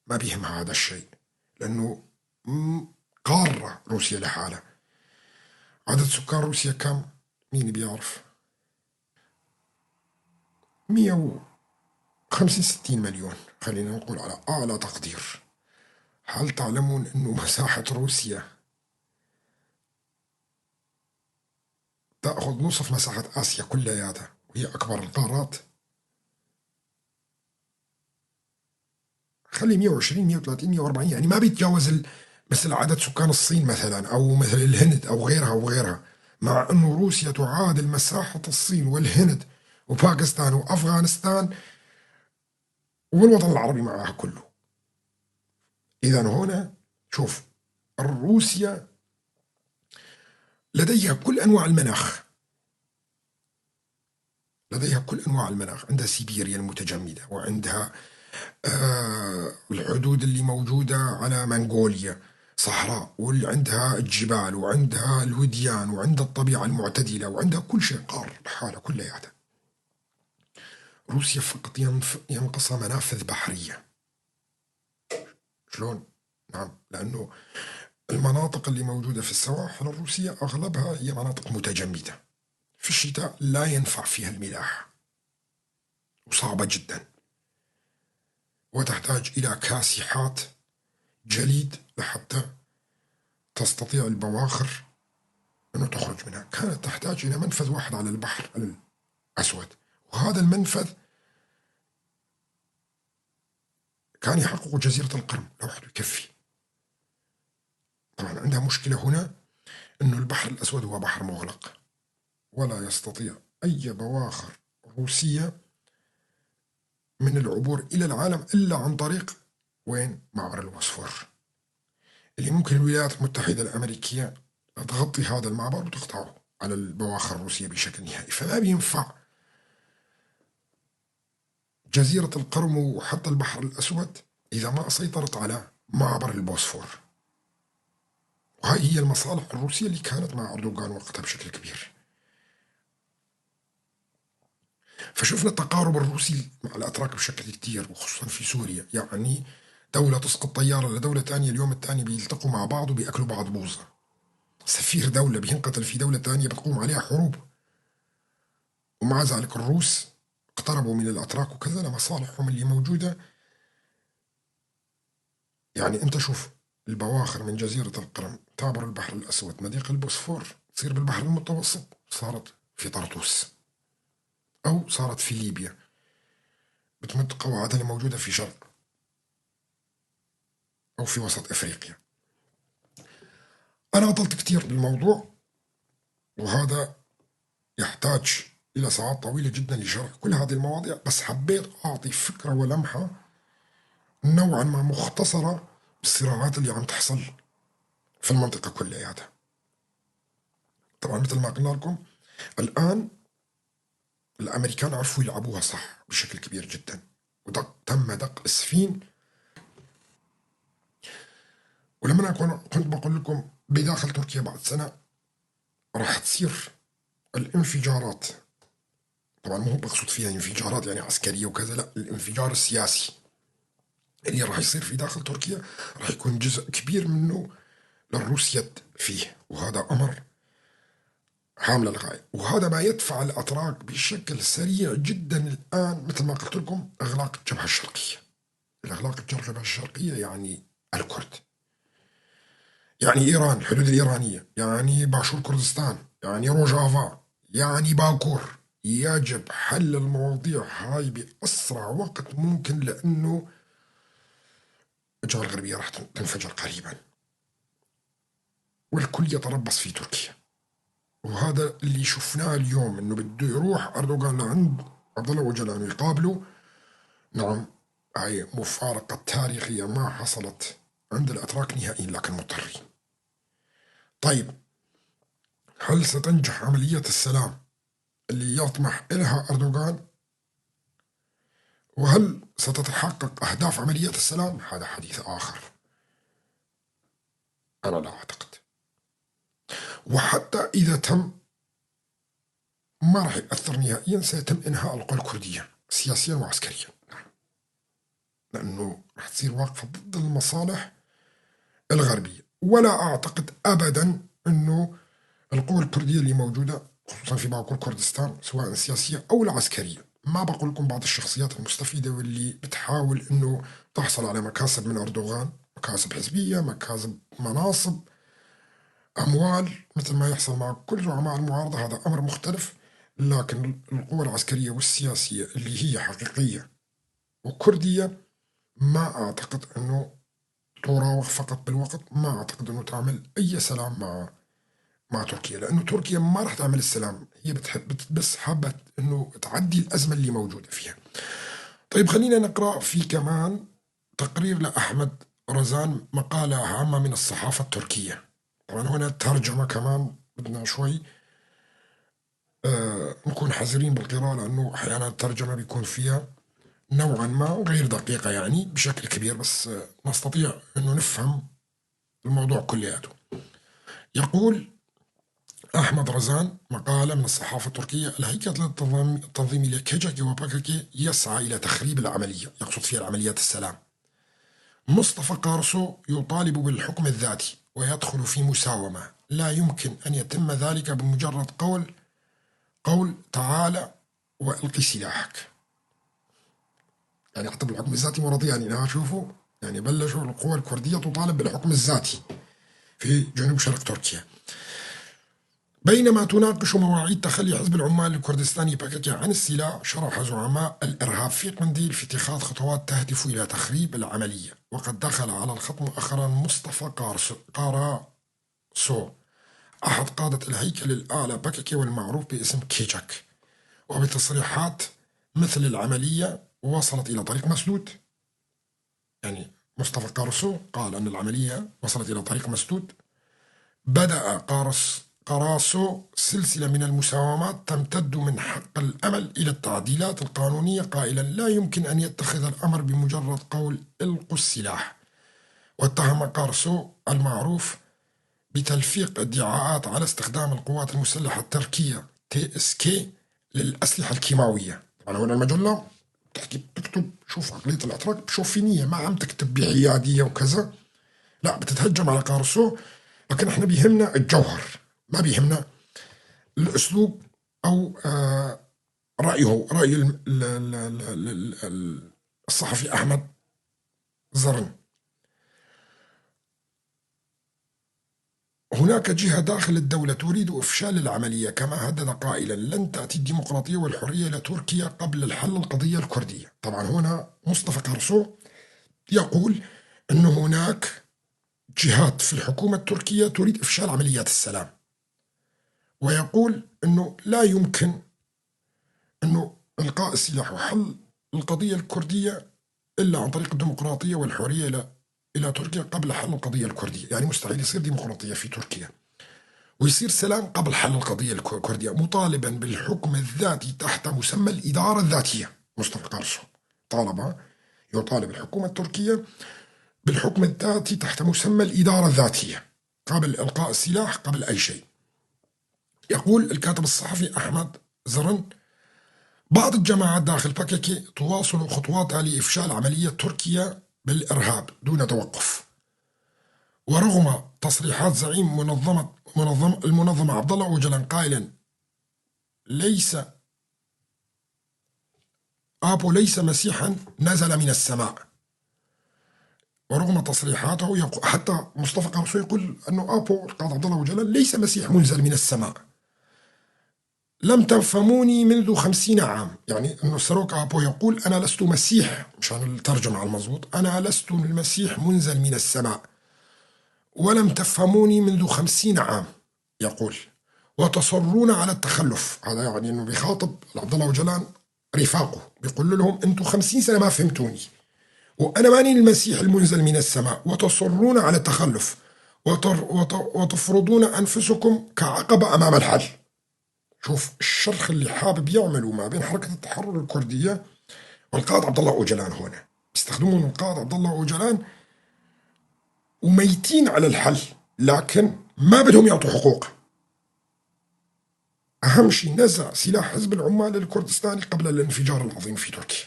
ما بيهمها هذا الشيء، لأنه قارة روسيا لحالها. عدد سكان روسيا كم؟ مين بيعرف؟ 150-60 مليون، خلينا نقول على أعلى تقدير. هل تعلمون أنه مساحة روسيا تأخذ نصف مساحة آسيا كلياتها، وهي أكبر القارات؟ خلي 120، 130، 140، يعني ما بيتجاوز مثل عدد سكان الصين مثلا، أو مثل الهند أو غيرها وغيرها، مع أنه روسيا تعادل مساحة الصين والهند وباكستان وأفغانستان والوطن العربي معها كله. إذا هنا شوف، روسيا لديها كل أنواع المناخ، لديها كل أنواع المناخ، عندها سيبيريا المتجمدة، وعندها الحدود اللي موجودة على منغوليا صحراء، واللي عندها الجبال، وعندها الوديان، وعندها الطبيعة المعتدلة، وعندها كل شيء، قار لحالها كلياتها. روسيا فقط ينقصها منافذ بحرية. شلون؟ نعم، لأنه المناطق اللي موجودة في السواحل الروسية أغلبها هي مناطق متجمدة، في الشتاء لا ينفع فيها الملاحة وصعبة جدا، وتحتاج إلى كاسحات جليد لحتى تستطيع البواخر أنه تخرج منها. كانت تحتاج إلى منفذ واحد على البحر الأسود، وهذا المنفذ كان يحقق جزيرة القرم لوحده يكفي. طبعا عندها مشكلة هنا أنه البحر الأسود هو بحر مغلق، ولا يستطيع أي بواخر روسية من العبور إلى العالم إلا عن طريق وين؟ معبر البوسفور، اللي ممكن الولايات المتحدة الأمريكية تغطي هذا المعبر وتقطعه على البواخر الروسية بشكل نهائي. فما بينفع جزيرة القرم وحتى البحر الأسود إذا ما سيطرت على معبر البوسفور. وهي هي المصالح الروسية اللي كانت مع أردوغان وقتها بشكل كبير. فشفنا التقارب الروسي مع الأتراك بشكل كتير، وخصوصا في سوريا. يعني دولة تسقط طيارة لدولة تانية، اليوم الثاني بيلتقوا مع بعض وبيأكلوا بعض بوظة. سفير دولة بينقتل في دولة تانية بتقوم عليها حروب، ومع ذلك الروس اقتربوا من الأتراك وكذا لمصالحهم اللي موجودة. يعني أنت شوف البواخر من جزيرة القرم تعبر البحر الأسود، مضيق البوسفور، تصير بالبحر المتوسط، صارت في طرطوس أو صارت في ليبيا، بتمد قواعدها اللي موجودة في شرق أو في وسط إفريقيا. أنا أطلت كتير بالموضوع، وهذا يحتاج إلى ساعات طويلة جدا لشرح كل هذه المواضيع، بس حبيت أعطي فكرة ولمحة نوعا ما مختصرة بالصراعات اللي عم تحصل في المنطقة كلياتها. طبعا مثل ما قلنا لكم الآن الأمريكان عرفوا يلعبوها صح بشكل كبير جدا، ودق تم دق السفين. ولما أنا كنت بقول لكم بداخل تركيا بعد سنة راح تصير الانفجارات، طبعا مو بقصد فيها انفجارات يعني عسكرية وكذا، لا، الانفجار السياسي اللي راح يصير في داخل تركيا راح يكون جزء كبير منه للروس يد فيه، وهذا أمر هام للغاية، وهذا ما يدفع الأتراك بشكل سريع جدا الآن مثل ما قلت لكم إغلاق الجبهة الشرقية. الإغلاق الجبهة الشرقية يعني الكرد، يعني إيران، الحدود الإيرانية، يعني باشور كردستان، يعني روجافا، يعني باكور. يجب حل المواضيع هاي بأسرع وقت ممكن، لأنه الجبهة الغربية راح تنفجر قريبا، والكل يتربص في تركيا. وهذا اللي شفناه اليوم، انه بده يروح اردوغان لعند عبد الله اوجلان ويقابله. نعم، هاي مفارقة تاريخية ما حصلت عند الاتراك نهائيا، لكن مضطرين. طيب، هل ستنجح عملية السلام اللي يطمح إلها أردوغان؟ وهل ستتحقق أهداف عملية السلام؟ هذا حديث آخر، أنا لا أعتقد. وحتى إذا تم ما راح يأثر نهائيا، سيتم إنهاء القوى الكردية سياسيا وعسكريا، لأنه راح تصير واقفة ضد المصالح الغربية. ولا أعتقد أبدا أنه القوى الكردية اللي موجودة خصوصا في باكور كردستان سواء السياسية أو العسكرية، ما بقول لكم بعض الشخصيات المستفيدة واللي بتحاول أنه تحصل على مكاسب من أردوغان، مكاسب حزبية، مكاسب مناصب، أموال، مثل ما يحصل مع كل زعماء المعارضة، هذا أمر مختلف. لكن القوى العسكرية والسياسية اللي هي حقيقية وكردية ما أعتقد أنه تراوغ فقط بالوقت، ما أعتقد أنه تعمل أي سلام مع تركيا، لأنه تركيا ما راح تعمل السلام، هي بتحب بس حابة أنه تعدي الأزمة اللي موجودة فيها. طيب، خلينا نقرأ في كمان تقرير لأحمد رزان، مقالة عامة من الصحافة التركية. طبعا هنا الترجمة كمان بدنا شوي نكون حذرين بالقراءة، لأنه أحيانا الترجمة بيكون فيها نوعا ما غير دقيقة يعني بشكل كبير، بس نستطيع أنه نفهم الموضوع كلياته. يقول أحمد رزان، مقالة من الصحافة التركية: الهيكل التنظيمي لكيجاكي وباكاكي يسعى إلى تخريب العملية، يقصد فيها العمليات السلام. مصطفى قارصو يطالب بالحكم الذاتي ويدخل في مساومة، لا يمكن أن يتم ذلك بمجرد قول تعال وألقي سلاحك. يعني حتى بالحكم الذاتي مرضي، يعني أنا أشوفه يعني بلشوا القوى الكردية تطالب بالحكم الذاتي في جنوب شرق تركيا. بينما تناقش مواعيد تخلي حزب العمال الكردستاني باكاكي عن السلاح، شرح زعماء الإرهاب في قنديل في اتخاذ خطوات تهدف إلى تخريب العملية. وقد دخل على الخط مؤخرا مصطفى قاراسو، أحد قادة الهيكل الأعلى باكاكي والمعروف باسم كيجاك، وبتصريحات مثل العملية وصلت إلى طريق مسدود. يعني مصطفى قارسو قال أن العملية وصلت إلى طريق مسدود. بدأ قراسو سلسلة من المساومات تمتد من حق الأمل إلى التعديلات القانونية، قائلا لا يمكن أن يتخذ الأمر بمجرد قول إلقوا السلاح. واتهم قارسو المعروف بتلفيق ادعاءات على استخدام القوات المسلحة التركية TSK للأسلحة الكيماوية. طبعا هنا المجلة بتحكي بتكتب، شوف عقلية الأتراك بشوفينية، ما عم تكتب بحيادية وكذا، لا بتتهجم على قارسو. لكن احنا بيهمنا الجوهر، ما بيهمنا الأسلوب أو رأيه، رأي الصحفي أحمد زرن. هناك جهة داخل الدولة تريد إفشال العملية، كما هدد قائلا لن تأتي الديمقراطية والحرية إلى تركيا قبل الحل القضية الكردية. طبعا هنا مصطفى قارصو يقول أن هناك جهات في الحكومة التركية تريد إفشال عمليات السلام، ويقول أنه لا يمكن أنه إلقاء السلاح وحل القضية الكردية إلا عن طريق الديمقراطية والحرية إلى تركيا قبل حل القضية الكردية. يعني مستحيل يصير ديمقراطية في تركيا ويصير سلام قبل حل القضية الكردية، مطالبا بالحكم الذاتي تحت مسمى الإدارة الذاتية. مصطفى قارصو يطالب الحكومة التركية بالحكم الذاتي تحت مسمى الإدارة الذاتية قبل إلقاء السلاح، قبل أي شيء. يقول الكاتب الصحفي أحمد زرن: بعض الجماعات داخل باكاكي تواصل خطواتها لإفشال عملية تركيا بالإرهاب دون توقف، ورغم تصريحات زعيم المنظمة عبد الله أوجلان قائلا ليس آبو ليس مسيحا نزل من السماء، ورغم تصريحاته حتى مصطفى قارصو يقول أنه آبو القائد عبد الله أوجلان ليس مسيح منزل من السماء. لم تفهموني منذ 50 عام، يعني أنه سروك آبو يقول أنا لست مسيح، مشان الترجمة على المضبوط، أنا لست المسيح منزل من السماء ولم تفهموني منذ 50 عام، يقول وتصرون على التخلف. هذا يعني أنه بيخاطب عبد الله أوجلان رفاقه، بيقول لهم أنتم 50 سنة ما فهمتوني وأنا ماني المسيح المنزل من السماء، وتصرون على التخلف وتفرضون أنفسكم كعقبة أمام الحل. شوف الشرخ اللي حابب يعمله ما بين حركة التحرر الكردية والقائد عبد الله أوجلان. هنا بيستخدمون القائد عبد الله أوجلان وميتين على الحل، لكن ما بدهم يعطوا حقوق. أهم شيء نزع سلاح حزب العمال الكردستاني قبل الانفجار العظيم في تركيا،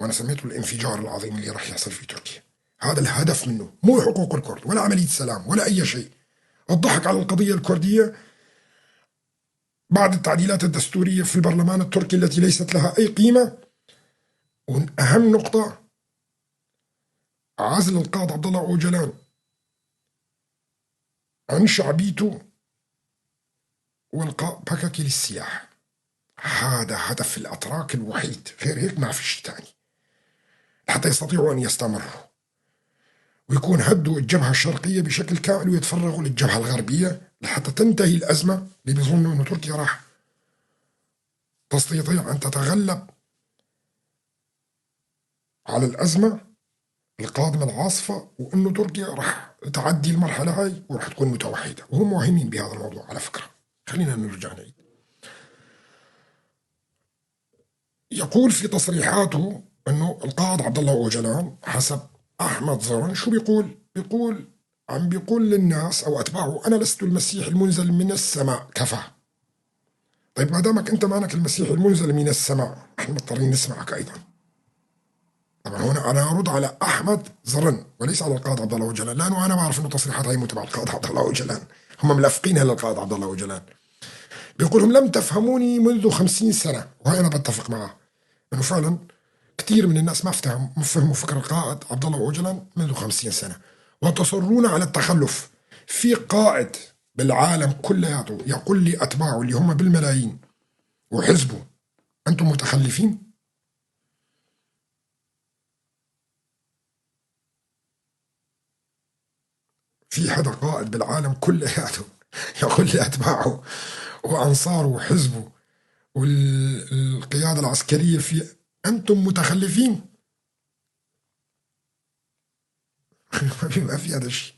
وأنا سميته الانفجار العظيم اللي راح يحصل في تركيا. هذا الهدف منه، مو حقوق الكرد ولا عملية سلام ولا أي شيء. الضحك على القضية الكردية بعد التعديلات الدستورية في البرلمان التركي التي ليست لها أي قيمة. وأهم نقطة عزل القائد عبد الله أوجلان عن شعبيته والقاء باكاكي للسلاح. هذا هدف الأتراك الوحيد، غير هيك ما في شيء ثاني، حتى يستطيعوا أن يستمروا ويكون هدوا الجبهة الشرقية بشكل كامل ويتفرغوا للجبهة الغربية لحتى تنتهي الأزمة اللي بيظنوا أنه تركيا راح تستطيع أن تتغلب على الأزمة القادمة العاصفة، وأنه تركيا راح تعدي المرحلة هاي وراح تكون متوحدة، وهم واهمين بهذا الموضوع على فكرة. خلينا نرجع نعيد. يقول في تصريحاته أنه القائد عبد الله أوجلان حسب أحمد زرن شو بيقول؟ بيقول عم بيقول للناس أو أتباعه أنا لست المسيح المنزل من السماء، كفى. طيب ما دامك أنت مانك المسيح المنزل من السماء احنا مضطرين نسمعك أيضا. طبعا هنا أنا أرد على أحمد زرن وليس على القائد عبد الله أوجلان، لأنه أنا بعرف أنه تصريحات هي مو تبع القائد عبد الله أوجلان، هم ملفقينها للقائد عبد الله أوجلان. بيقول لهم لم تفهموني منذ 50 سنة، وهي أنا بتفق معه أنه فعلا كثير من الناس ما فهموا فكر القائد عبد الله أوجلان منذ 50 سنة، وتصرون على التخلف. في قائد بالعالم كلياته يقول لي أتباعه اللي هم بالملايين وحزبه أنتم متخلفين؟ في حدا قائد بالعالم كلياته يقول لأتباعه وأنصاره وحزبه والقيادة العسكرية في أنتم متخلفين؟ ما في هذا الشيء.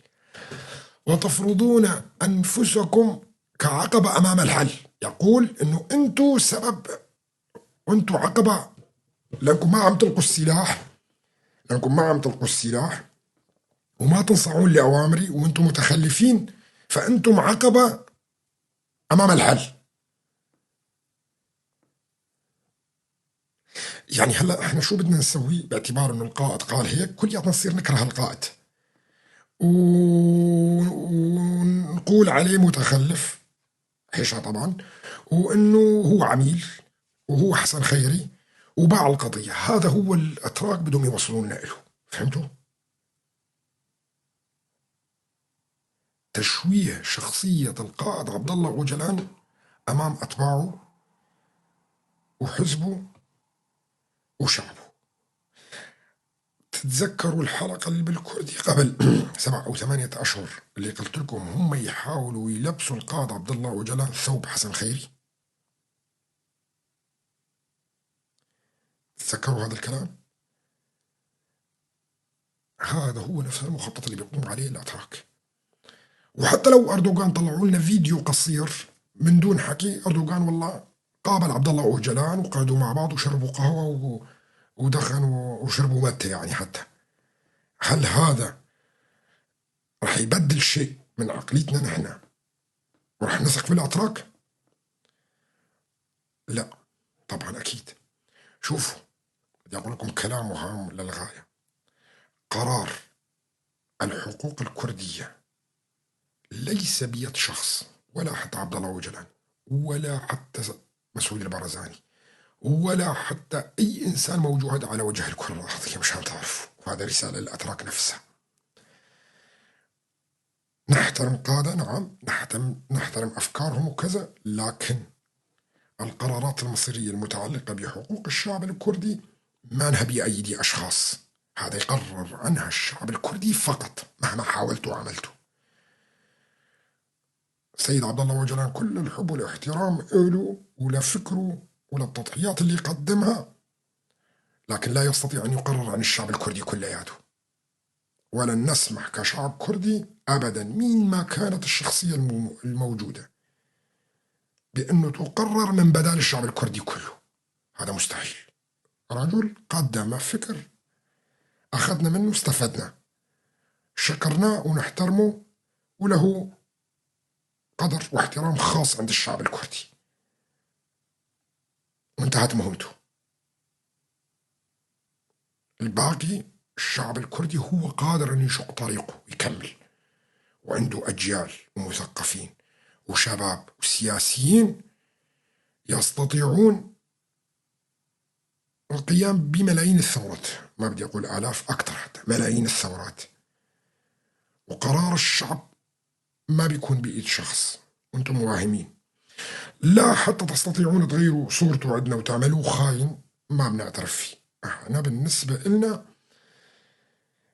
وتفرضون أنفسكم كعقبة أمام الحل. يقول أنه أنتم سبب وأنتم عقبة، لأنكم ما عم تلقوا السلاح، لأنكم ما عم تلقوا السلاح وما تنصعون لأوامري وأنتم متخلفين، فأنتم عقبة أمام الحل. يعني هلا احنا شو بدنا نسوي باعتبار انه القائد قال هيك؟ كلياتنا نصير نكره القائد ونقول عليه متخلف. حشا طبعا، وإنه هو عميل وهو حسن خيري وباع القضية. هذا هو الأتراك بدهم يوصلونا له، فهمتوا؟ تشويه شخصية القائد عبد الله أوجلان أمام أتباعه وحزبه وشعبه. تتذكروا الحلقة اللي بالكردي قبل 7 أو 8 أشهر اللي قلت لكم هم يحاولوا يلبسوا القائد عبد الله أوجلان ثوب حسن خيري؟ تذكروا هذا الكلام؟ هذا هو نفس المخطط اللي بيقوم عليه الأتراك. وحتى لو أردوغان طلعوا لنا فيديو قصير من دون حكي، أردوغان والله قابل عبد الله أوجلان وقعدوا مع بعض وشربوا قهوة ودخنوا وشربوا متة يعني حتى. هل هذا رح يبدل شيء من عقليتنا نحن ورح نثق في الأتراك؟ لا طبعا أكيد. شوفوا بدي أقول لكم كلام هام للغاية. قرار الحقوق الكردية ليس بيد شخص، ولا حتى عبد الله أوجلان، ولا حتى مسعود البرزاني، ولا حتى أي إنسان موجود على وجه الكرة الأرضية، مشان تعرفوا. وهذا رسالة للأتراك نفسها. نحترم قادة، نعم، نحترم أفكارهم وكذا، لكن القرارات المصيرية المتعلقة بحقوق الشعب الكردي ما لها بأيدي أشخاص، هذا يقرر عنها الشعب الكردي فقط مهما حاولتوا وعملتوا. السيد عبد الله أوجلان كل الحب والاحترام له ولفكره وللتضحيات اللي قدمها، لكن لا يستطيع أن يقرر عن الشعب الكردي كلياته، ولن نسمح كشعب كردي أبدا مين ما كانت الشخصية الموجودة بأنه تقرر من بدال الشعب الكردي كله، هذا مستحيل. رجل قدم فكر أخذنا منه استفدنا، شكرناه ونحترمه، وله قدر واحترام خاص عند الشعب الكردي، وانتهت مهمته. الباقي الشعب الكردي هو قادر أن يشق طريقه ويكمل، وعنده أجيال ومثقفين وشباب وسياسيين يستطيعون القيام بملايين الثورات، ما بدي أقول آلاف، أكثر حتى ملايين الثورات. وقرار الشعب ما بيكون بإيد شخص، وأنتم واهمين. لا حتى تستطيعون تغيروا صورته عندنا وتعملوه خاين، ما بنعترف فيه. احنا بالنسبة إلنا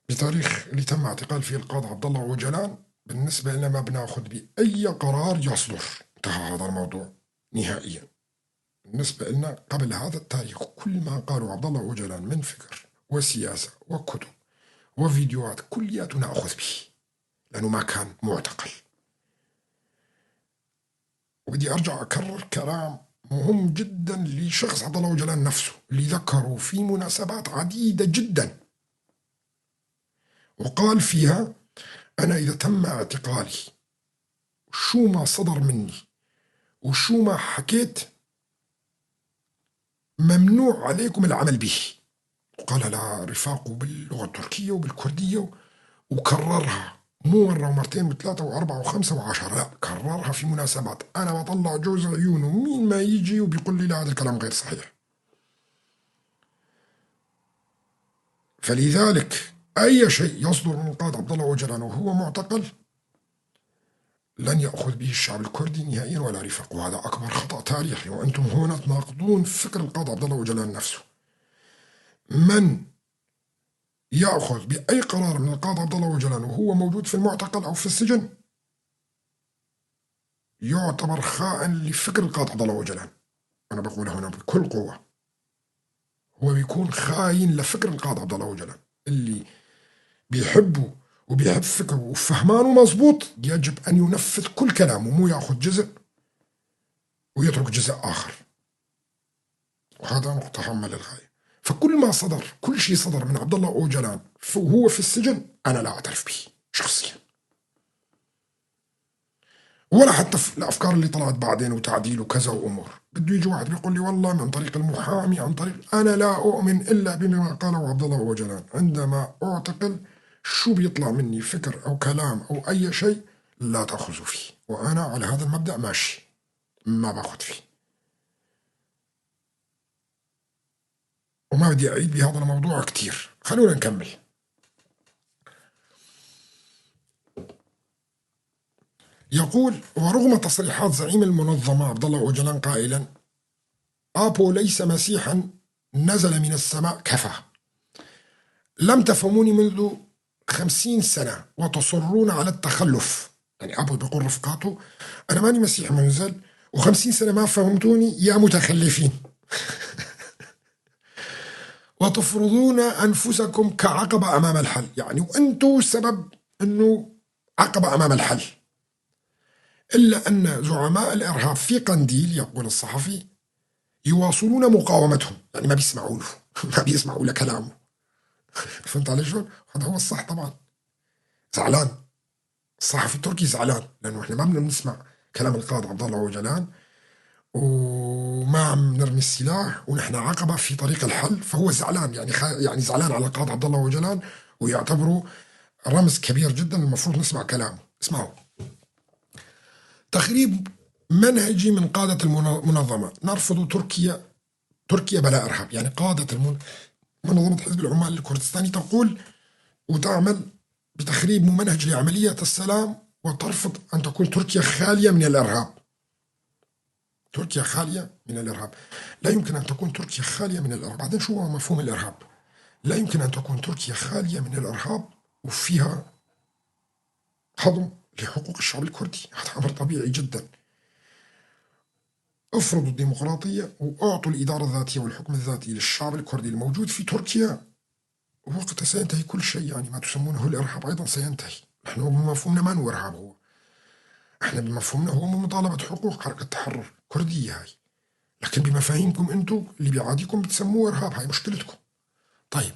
بتاريخ اللي تم اعتقال فيه القاضي عبد الله أوجلان، بالنسبة لنا ما بناخذ بأي قرار يصدر، انتهى هذا الموضوع نهائيا. بالنسبة لنا قبل هذا التاريخ كل ما قاله عبد الله أوجلان من فكر وسياسة وكتب وفيديوهات كلياته نأخذ به، لأنه ما كان معتقل. وبدي أرجع أكرر كلام مهم جدا لشخص عبد الله أوجلان نفسه، اللي ذكره في مناسبات عديدة جدا، وقال فيها: أنا إذا تم اعتقالي شو ما صدر مني وشو ما حكيت ممنوع عليكم العمل به. وقالها لرفاقه باللغة التركية وبالكردية، وكررها مو مرة ومرتين وثلاثة وأربعة وخمسة وعشرة، لا، كررها في مناسبات. أنا بطلع جوز عيونه مين ما يجي وبيقول لي لا هذا الكلام غير صحيح. فلذلك أي شيء يصدر من القائد عبد الله أوجلان وهو معتقل لن يأخذ به الشعب الكردي نهائيا ولا رفاق، وهذا أكبر خطأ تاريخي. وأنتم هنا تناقضون فكر القائد عبد الله أوجلان نفسه. من يأخذ بأي قرار من القائد عبد الله أوجلان وهو موجود في المعتقل أو في السجن يعتبر خائن لفكر القائد عبد الله أوجلان. أنا بقول هنا بكل قوة، هو بيكون خاين لفكر القائد عبد الله أوجلان. اللي بيحبه وبيحب فكره وفهمانه مظبوط يجب أن ينفذ كل كلامه، مو يأخذ جزء ويترك جزء آخر. وهذا نقطة هامة للغاية. فكل ما صدر، كل شيء صدر من عبد الله أوجلان وهو في السجن أنا لا أعترف به شخصيا، ولا حتى في الأفكار اللي طلعت بعدين وتعديل وكذا وأمور. بده يجي واحد بيقول لي والله من طريق المحامي، عن طريق، أنا لا أؤمن إلا بما قاله عبد الله أوجلان. عندما أعتقل شو بيطلع مني فكر أو كلام أو أي شيء لا تأخذوا فيه، وأنا على هذا المبدأ ماشي. ما باخذ فيه، وما بدي أعيد بهذا الموضوع كتير. خلونا نكمل. يقول: ورغم تصريحات زعيم المنظمة عبد الله أوجلان قائلا: آبو ليس مسيحا نزل من السماء كفى، لم تفهموني منذ 50 سنة وتصرون على التخلف. يعني أبو بيقول رفقاته أنا ماني مسيح منزل و50 سنة ما فهمتوني يا متخلفين وتفرضون أنفسكم كعقبة أمام الحل. يعني وأنتم سبب أنه عقبة أمام الحل. إلا أن زعماء الإرهاب في قنديل، يقول الصحفي، يواصلون مقاومتهم. يعني ما بيسمعوا له ما بيسمعوا لكلامه. فهمت علي شلون؟ هذا هو الصح طبعا. زعلان الصحفي التركي، زعلان لأنه إحنا ما بدنا نسمع كلام القائد عبد الله أوجلان وما عم نرمي السلاح ونحن عقبة في طريق الحل. فهو زعلان، يعني يعني زعلان على القائد عبد الله أوجلان ويعتبره رمز كبير جدا، المفروض نسمع كلامه. اسمعوا. تخريب منهجي من قادة المنظمة، نرفض تركيا بلا إرهاب. يعني قادة منظمة حزب العمال الكردستاني تقول وتعمل بتخريب ممنهج لعملية السلام، وترفض أن تكون تركيا خالية من الإرهاب. تركيا خالية من الإرهاب، لا يمكن أن تكون تركيا خالية من الإرهاب. بعدين شو هو مفهوم الإرهاب؟ لا يمكن أن تكون تركيا خالية من الإرهاب وفيها هضم لحقوق الشعب الكردي، هذا أمر طبيعي جدا. افرضوا الديمقراطية وأعطوا الإدارة الذاتية والحكم الذاتي للشعب الكردي الموجود في تركيا، ووقتها سينتهي كل شيء. يعني ما تسمونه الإرهاب أيضا سينتهي. نحن بمفهومنا ما هو إرهاب، هو احنا بمفهومنا هو مطالبة حقوق حركة تحرر كردية هاي، لكن بمفاهيمكم انتم اللي بيعاديكم بتسموه إرهاب، هاي مشكلتكم. طيب،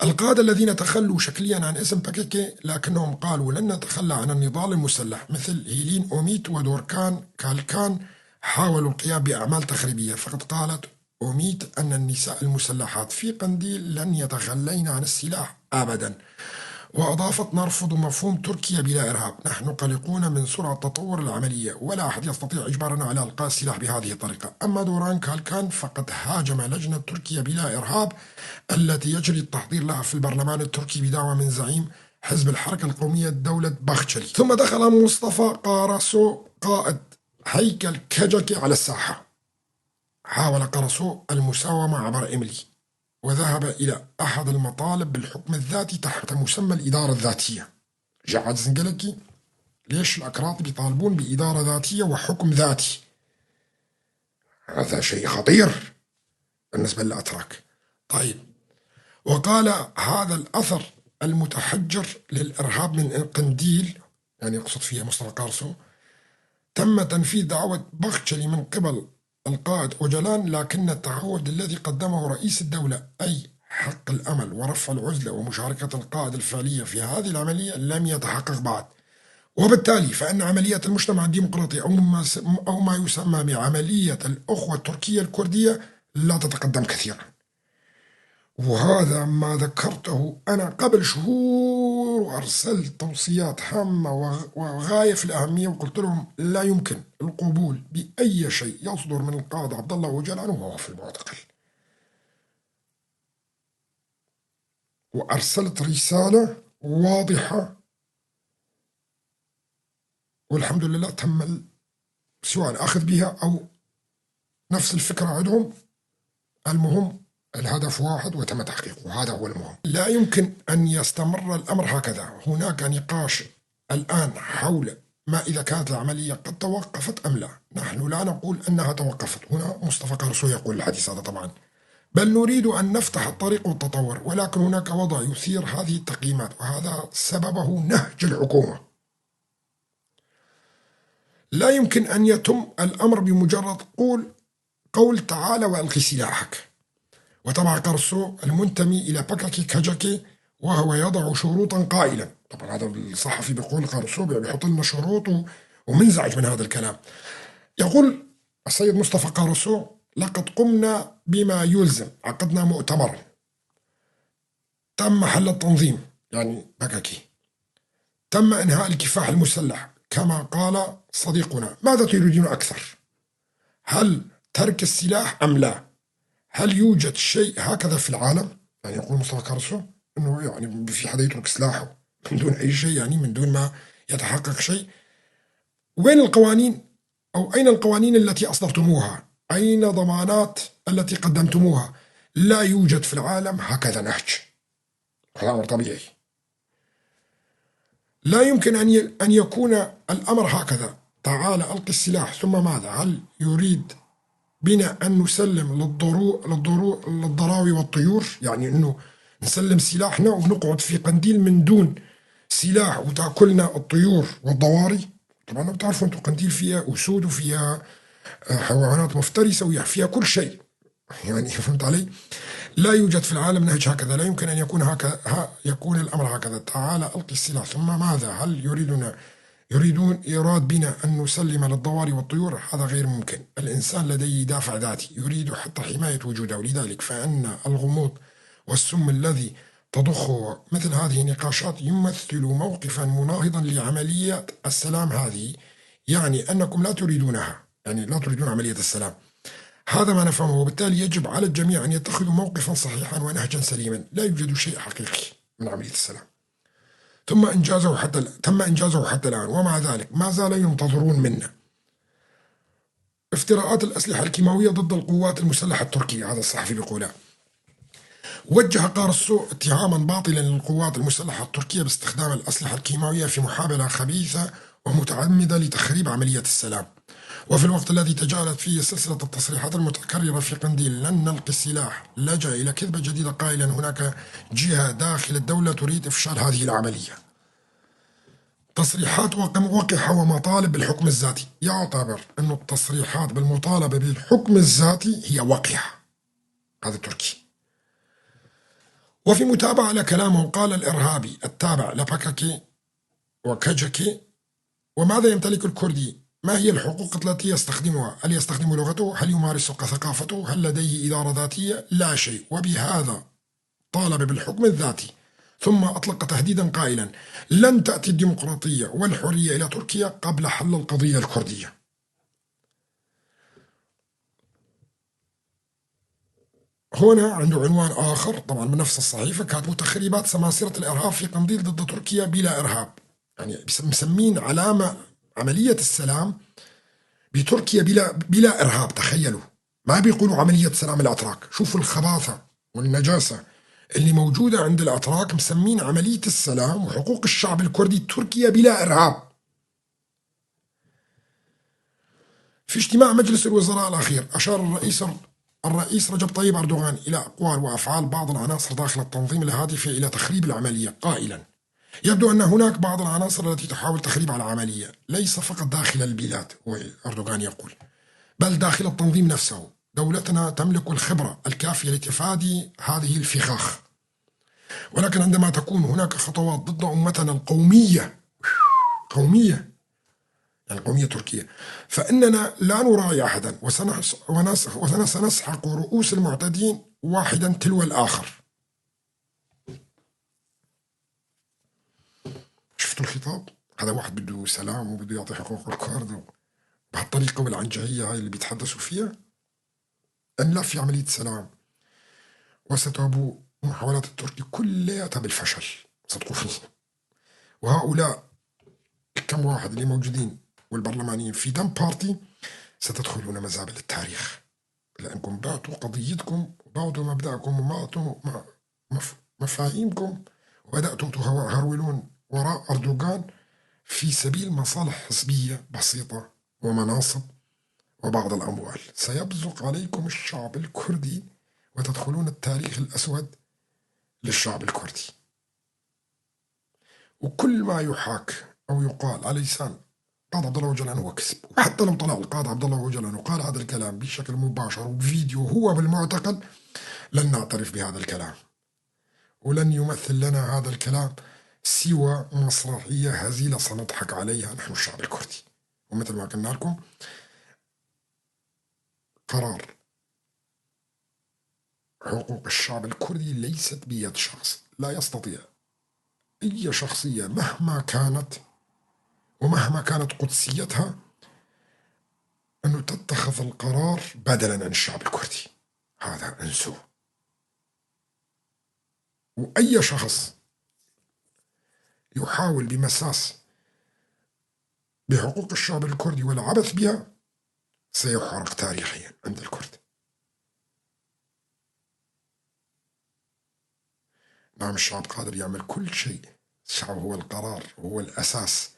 القادة الذين تخلوا شكليا عن اسم باكيكي لكنهم قالوا لن نتخلى عن النضال المسلح، مثل هيلين أوميت ودوركان كالكان، حاولوا القيام بأعمال تخريبية. فقد قالت أوميت أن النساء المسلحات في قنديل لن يتخلين عن السلاح أبدا، وأضافت: نرفض مفهوم تركيا بلا إرهاب، نحن قلقون من سرعة تطور العملية ولا أحد يستطيع إجبارنا على إلقاء السلاح بهذه الطريقة. أما دوران كالكان فقد هاجم لجنة تركيا بلا إرهاب التي يجري التحضير لها في البرلمان التركي بدعوى من زعيم حزب الحركة القومية دولة بخشلي. ثم دخل مصطفى قاراسو قائد هيكل كجكي على الساحة. حاول قاراسو المساومة عبر إيميلي، وذهب إلى أحد المطالب بالحكم الذاتي تحت مسمى الإدارة الذاتية. جعد زنجلكي ليش الأكراد بيطالبون بإدارة ذاتية وحكم ذاتي؟ هذا شيء خطير بالنسبة للأتراك. طيب، وقال هذا الأثر المتحجر للإرهاب من قنديل، يعني يقصد فيها مصطفى قارسو، تم تنفيذ دعوة بخشلي من قبل القائد أوجلان، لكن التعهد الذي قدمه رئيس الدولة أي حق الأمل ورفع العزلة ومشاركة القائد الفعلية في هذه العملية لم يتحقق بعد. وبالتالي فإن عملية المجتمع الديمقراطي أو ما يسمى بعملية الأخوة التركية الكردية لا تتقدم كثيرا. وهذا ما ذكرته أنا قبل شهور، وأرسلت توصيات هامة وغاية في الأهمية، وقلت لهم لا يمكن القبول بأي شيء يصدر من القائد عبد الله أوجلان وهو في المعتقل. وأرسلت رسالة واضحة، والحمد لله تم سواء الأخذ بها أو نفس الفكرة عندهم. المهم الهدف واحد وتم تحقيقه، هذا هو المهم. لا يمكن أن يستمر الأمر هكذا. هناك نقاش الآن حول ما إذا كانت العملية قد توقفت أم لا. نحن لا نقول أنها توقفت، هنا مصطفى قارسو يقول الحديث هذا طبعا، بل نريد أن نفتح الطريق والتطور، ولكن هناك وضع يثير هذه التقييمات، وهذا سببه نهج الحكومة. لا يمكن أن يتم الأمر بمجرد قول تعال وألقي سلاحك. وطبع قرصو المنتمي إلى باكاكي كاجاكي وهو يضع شروطا قائلا. طبعا هذا الصحفي بيقول قرصو بيحط لنا شروط ومنزعج من هذا الكلام. يقول السيد مصطفى قرصو: لقد قمنا بما يلزم، عقدنا مؤتمرا، تم حل التنظيم يعني باكاكي، تم إنهاء الكفاح المسلح كما قال صديقنا، ماذا تريدون أكثر؟ هل ترك السلاح أم لا؟ هل يوجد شيء هكذا في العالم؟ يعني يقول مصطفى كارسو أنه يعني في حدا يترك سلاحه من دون أي شيء، يعني من دون ما يتحقق شيء. وين القوانين أو أين القوانين التي أصدرتموها؟ أين ضمانات التي قدمتموها؟ لا يوجد في العالم هكذا نهج، هذا أمر طبيعي. لا يمكن أن يكون الأمر هكذا. تعال ألقي السلاح ثم ماذا؟ هل يريد بنا أن نسلم للضراوي والطيور؟ يعني أنه نسلم سلاحنا ونقعد في قنديل من دون سلاح وتأكلنا الطيور والضواري؟ طبعا بتعرفوا أنتم قنديل فيها أسود وفيها حيوانات مفترسة وفيها كل شيء، يعني فهمت علي؟ لا يوجد في العالم نهج هكذا، لا يمكن أن يكون هكذا، يكون الأمر هكذا. تعال ألقي السلاح ثم ماذا؟ هل يراد بنا أن نسلم للضواري والطيور؟ هذا غير ممكن. الإنسان لديه دافع ذاتي يريد حتى حماية وجوده، لذلك فإن الغموض والسم الذي تضخه مثل هذه النقاشات يمثل موقفا مناهضا لعملية السلام هذه، يعني أنكم لا تريدونها، يعني لا تريدون عملية السلام. هذا ما نفهمه، وبالتالي يجب على الجميع أن يتخذوا موقفا صحيحا ونهجا سليما. لا يوجد شيء حقيقي من عملية السلام. ثم إنجازه حتى تم إنجازه حتى الآن، ومع ذلك ما زال ينتظرون منا افتراءات الأسلحة الكيماوية ضد القوات المسلحة التركية. هذا الصحفي بيقولها. وجه قارسو اتهاما باطلا للقوات المسلحة التركية باستخدام الأسلحة الكيماوية في محاولة خبيثة ومتعمدة لتخريب عملية السلام. وفي الوقت الذي تجاهلت فيه سلسلة التصريحات المتكررة في قنديل لن نلقي السلاح، لجأ إلى كذبة جديدة قائلا هناك جهة داخل الدولة تريد إفشال هذه العملية. تصريحات وقحة ومطالب بالحكم الذاتي. يعتبر أن التصريحات بالمطالبة بالحكم الذاتي هي وقحة، هذا تركي. وفي متابعة لكلامه قال الإرهابي التابع لباكاكي وكاجاكي: وماذا يمتلك الكردي؟ ما هي الحقوق التي يستخدمها؟ هل يستخدم لغته؟ هل يمارس ثقافته؟ هل لديه إدارة ذاتية؟ لا شيء. وبهذا طالب بالحكم الذاتي. ثم أطلق تهديدا قائلا: لن تأتي الديمقراطية والحرية إلى تركيا قبل حل القضية الكردية. هنا عنده عنوان آخر طبعا من نفس الصحيفة، كاتبه تخريبات سماسرة الإرهاب في قنديل ضد تركيا بلا إرهاب. يعني مسمين علامة عملية السلام بتركيا بلا إرهاب. تخيلوا، ما بيقولوا عملية سلام الأتراك. شوفوا الخباثة والنجاسة اللي موجودة عند الأتراك، مسمين عملية السلام وحقوق الشعب الكردي تركيا بلا إرهاب. في اجتماع مجلس الوزراء الأخير أشار الرئيس رجب طيب أردوغان إلى أقوال وأفعال بعض العناصر داخل التنظيم الهادفة إلى تخريب العملية، قائلا: يبدو أن هناك بعض العناصر التي تحاول تخريب العملية، ليس فقط داخل البلاد، أردوغان يقول، بل داخل التنظيم نفسه. دولتنا تملك الخبرة الكافية لتفادي هذه الفخاخ، ولكن عندما تكون هناك خطوات ضد أمتنا القومية، قومية يعني القومية التركية، فإننا لا نراعي أحدا، وسنسحق رؤوس المعتدين واحدا تلو الآخر. شفتوا الخطاب؟ هذا واحد بده سلام وبده يعطي حقوق الكرد بهالطريقة والعنجهية هاي اللي بيتحدثوا فيها. أن لا في عملية سلام، وستبوء محاولات التركي كلها بالفشل، صدقوني. وهؤلاء كم واحد اللي موجودين والبرلمانيين في دم بارتي ستدخلون مزابل التاريخ، لأنكم بعتوا قضيتكم وبعتوا مبدأكم وبعتوا مفاهيمكم، وبدأتم تهرولون وراء أردوغان في سبيل مصالح حزبية بسيطة ومناصب وبعض الأموال. سيبزق عليكم الشعب الكردي وتدخلون التاريخ الأسود للشعب الكردي. وكل ما يحاك أو يقال على لسان القائد عبد الله أوجلان هو كذب. وحتى لو طلع القائد عبد الله أوجلان وقال هذا الكلام بشكل مباشر وبفيديو هو بالمعتقل، لن نعترف بهذا الكلام، ولن يمثل لنا هذا الكلام سوى مسرحية هزيلة سنضحك عليها نحن الشعب الكردي. ومثل ما قلنا لكم، قرار حقوق الشعب الكردي ليست بيد شخص، لا يستطيع أي شخصية مهما كانت ومهما كانت قدسيتها أنه تتخذ القرار بدلا عن الشعب الكردي. هذا انسوه. وأي شخص يحاول بمساس بحقوق الشعب الكردي والعبث بها سيحرق تاريخيا عند الكرد. نعم، الشعب قادر يعمل كل شيء. الشعب هو القرار، هو الأساس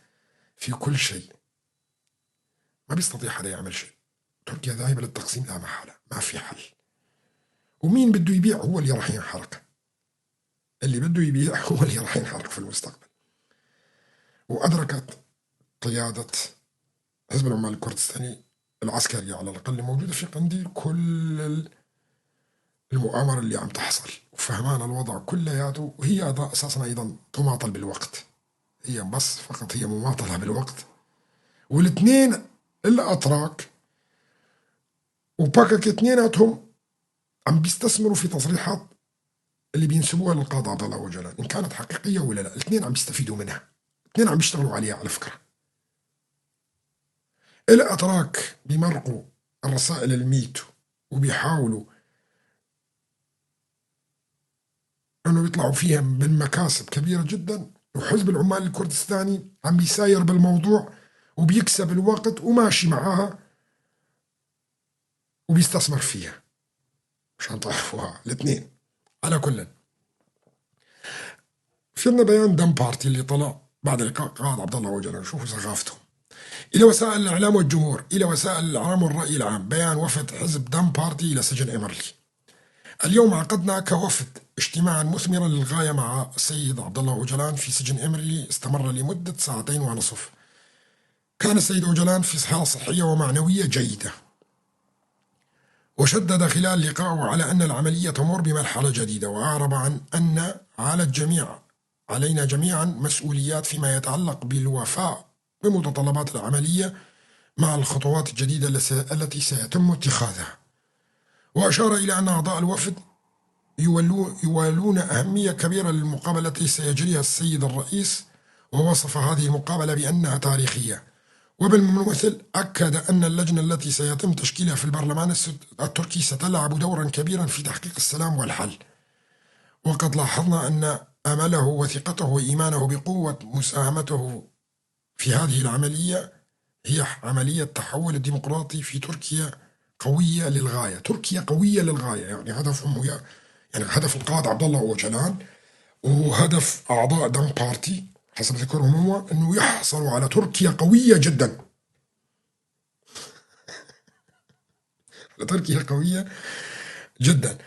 في كل شيء. ما بيستطيع حدا يعمل شيء. تركيا ذاهبة للتقسيم لا محالة، ما في حل. ومين بده يبيع هو اللي راح ينحرق. اللي بده يبيع هو اللي راح ينحرق في المستقبل. وأدركت قيادة حزب العمال الكردستاني العسكرية على الأقل الموجودة في قنديل كل المؤامرة اللي عم تحصل، وفهمان الوضع كلياته. وهي أساسا أيضا تماطل بالوقت، هي بس فقط هي مماطلة بالوقت. والاثنين الأتراك وباكاك اثنيناتهم عم بيستثمروا في تصريحات اللي بينسبوها للقاضي عبد الله أوجلان، إن كانت حقيقية ولا لا، الاثنين عم بيستفيدوا منها، الاثنين عم بيشتغلوا عليها على فكرة. الأتراك بيمرقوا الرسائل الميت وبيحاولوا أنه يطلعوا فيها من مكاسب كبيرة جدا، وحزب العمال الكردستاني عم بيساير بالموضوع وبيكسب الوقت وماشي معاها وبيستثمر فيها، مشان تعرفوها الاثنين. على كل، في عندنا بيان دم بارتي اللي طلع بعد لقاء قائد عبد الله أوجلان. شوفوا سخافتهم. إلى وسائل الإعلام والجمهور، إلى وسائل الإعلام والرأي العام، بيان وفد حزب دم بارتي إلى سجن إمرلي. اليوم عقدنا كوفد اجتماعا مثمرا للغاية مع السيد عبد الله أوجلان في سجن إمرلي، استمر لمدة 2.5 ساعة. كان السيد أوجلان في حالة صحية ومعنوية جيدة، وشدد خلال لقائه على أن العملية تمر بمرحلة جديدة، وأعرب عن أن على الجميع علينا جميعا مسؤوليات فيما يتعلق بالوفاء بمتطلبات العملية مع الخطوات الجديدة التي سيتم اتخاذها. وأشار إلى أن أعضاء الوفد يوالون أهمية كبيرة للمقابلة التي سيجريها السيد الرئيس، ووصف هذه المقابلة بأنها تاريخية. وبالمثل أكد أن اللجنة التي سيتم تشكيلها في البرلمان التركي ستلعب دورا كبيرا في تحقيق السلام والحل. وقد لاحظنا أن أمله وثقته وإيمانه بقوة مساهمته في هذه العملية هي عملية تحول الديمقراطي في تركيا قوية للغاية. تركيا قوية للغاية، يعني هدفهم هو يعني هدف القائد عبد الله أوجلان وهدف أعضاء دم بارتي حسب ذكرهم هو أنه يحصلوا على تركيا قوية جدا. على تركيا قوية جدا.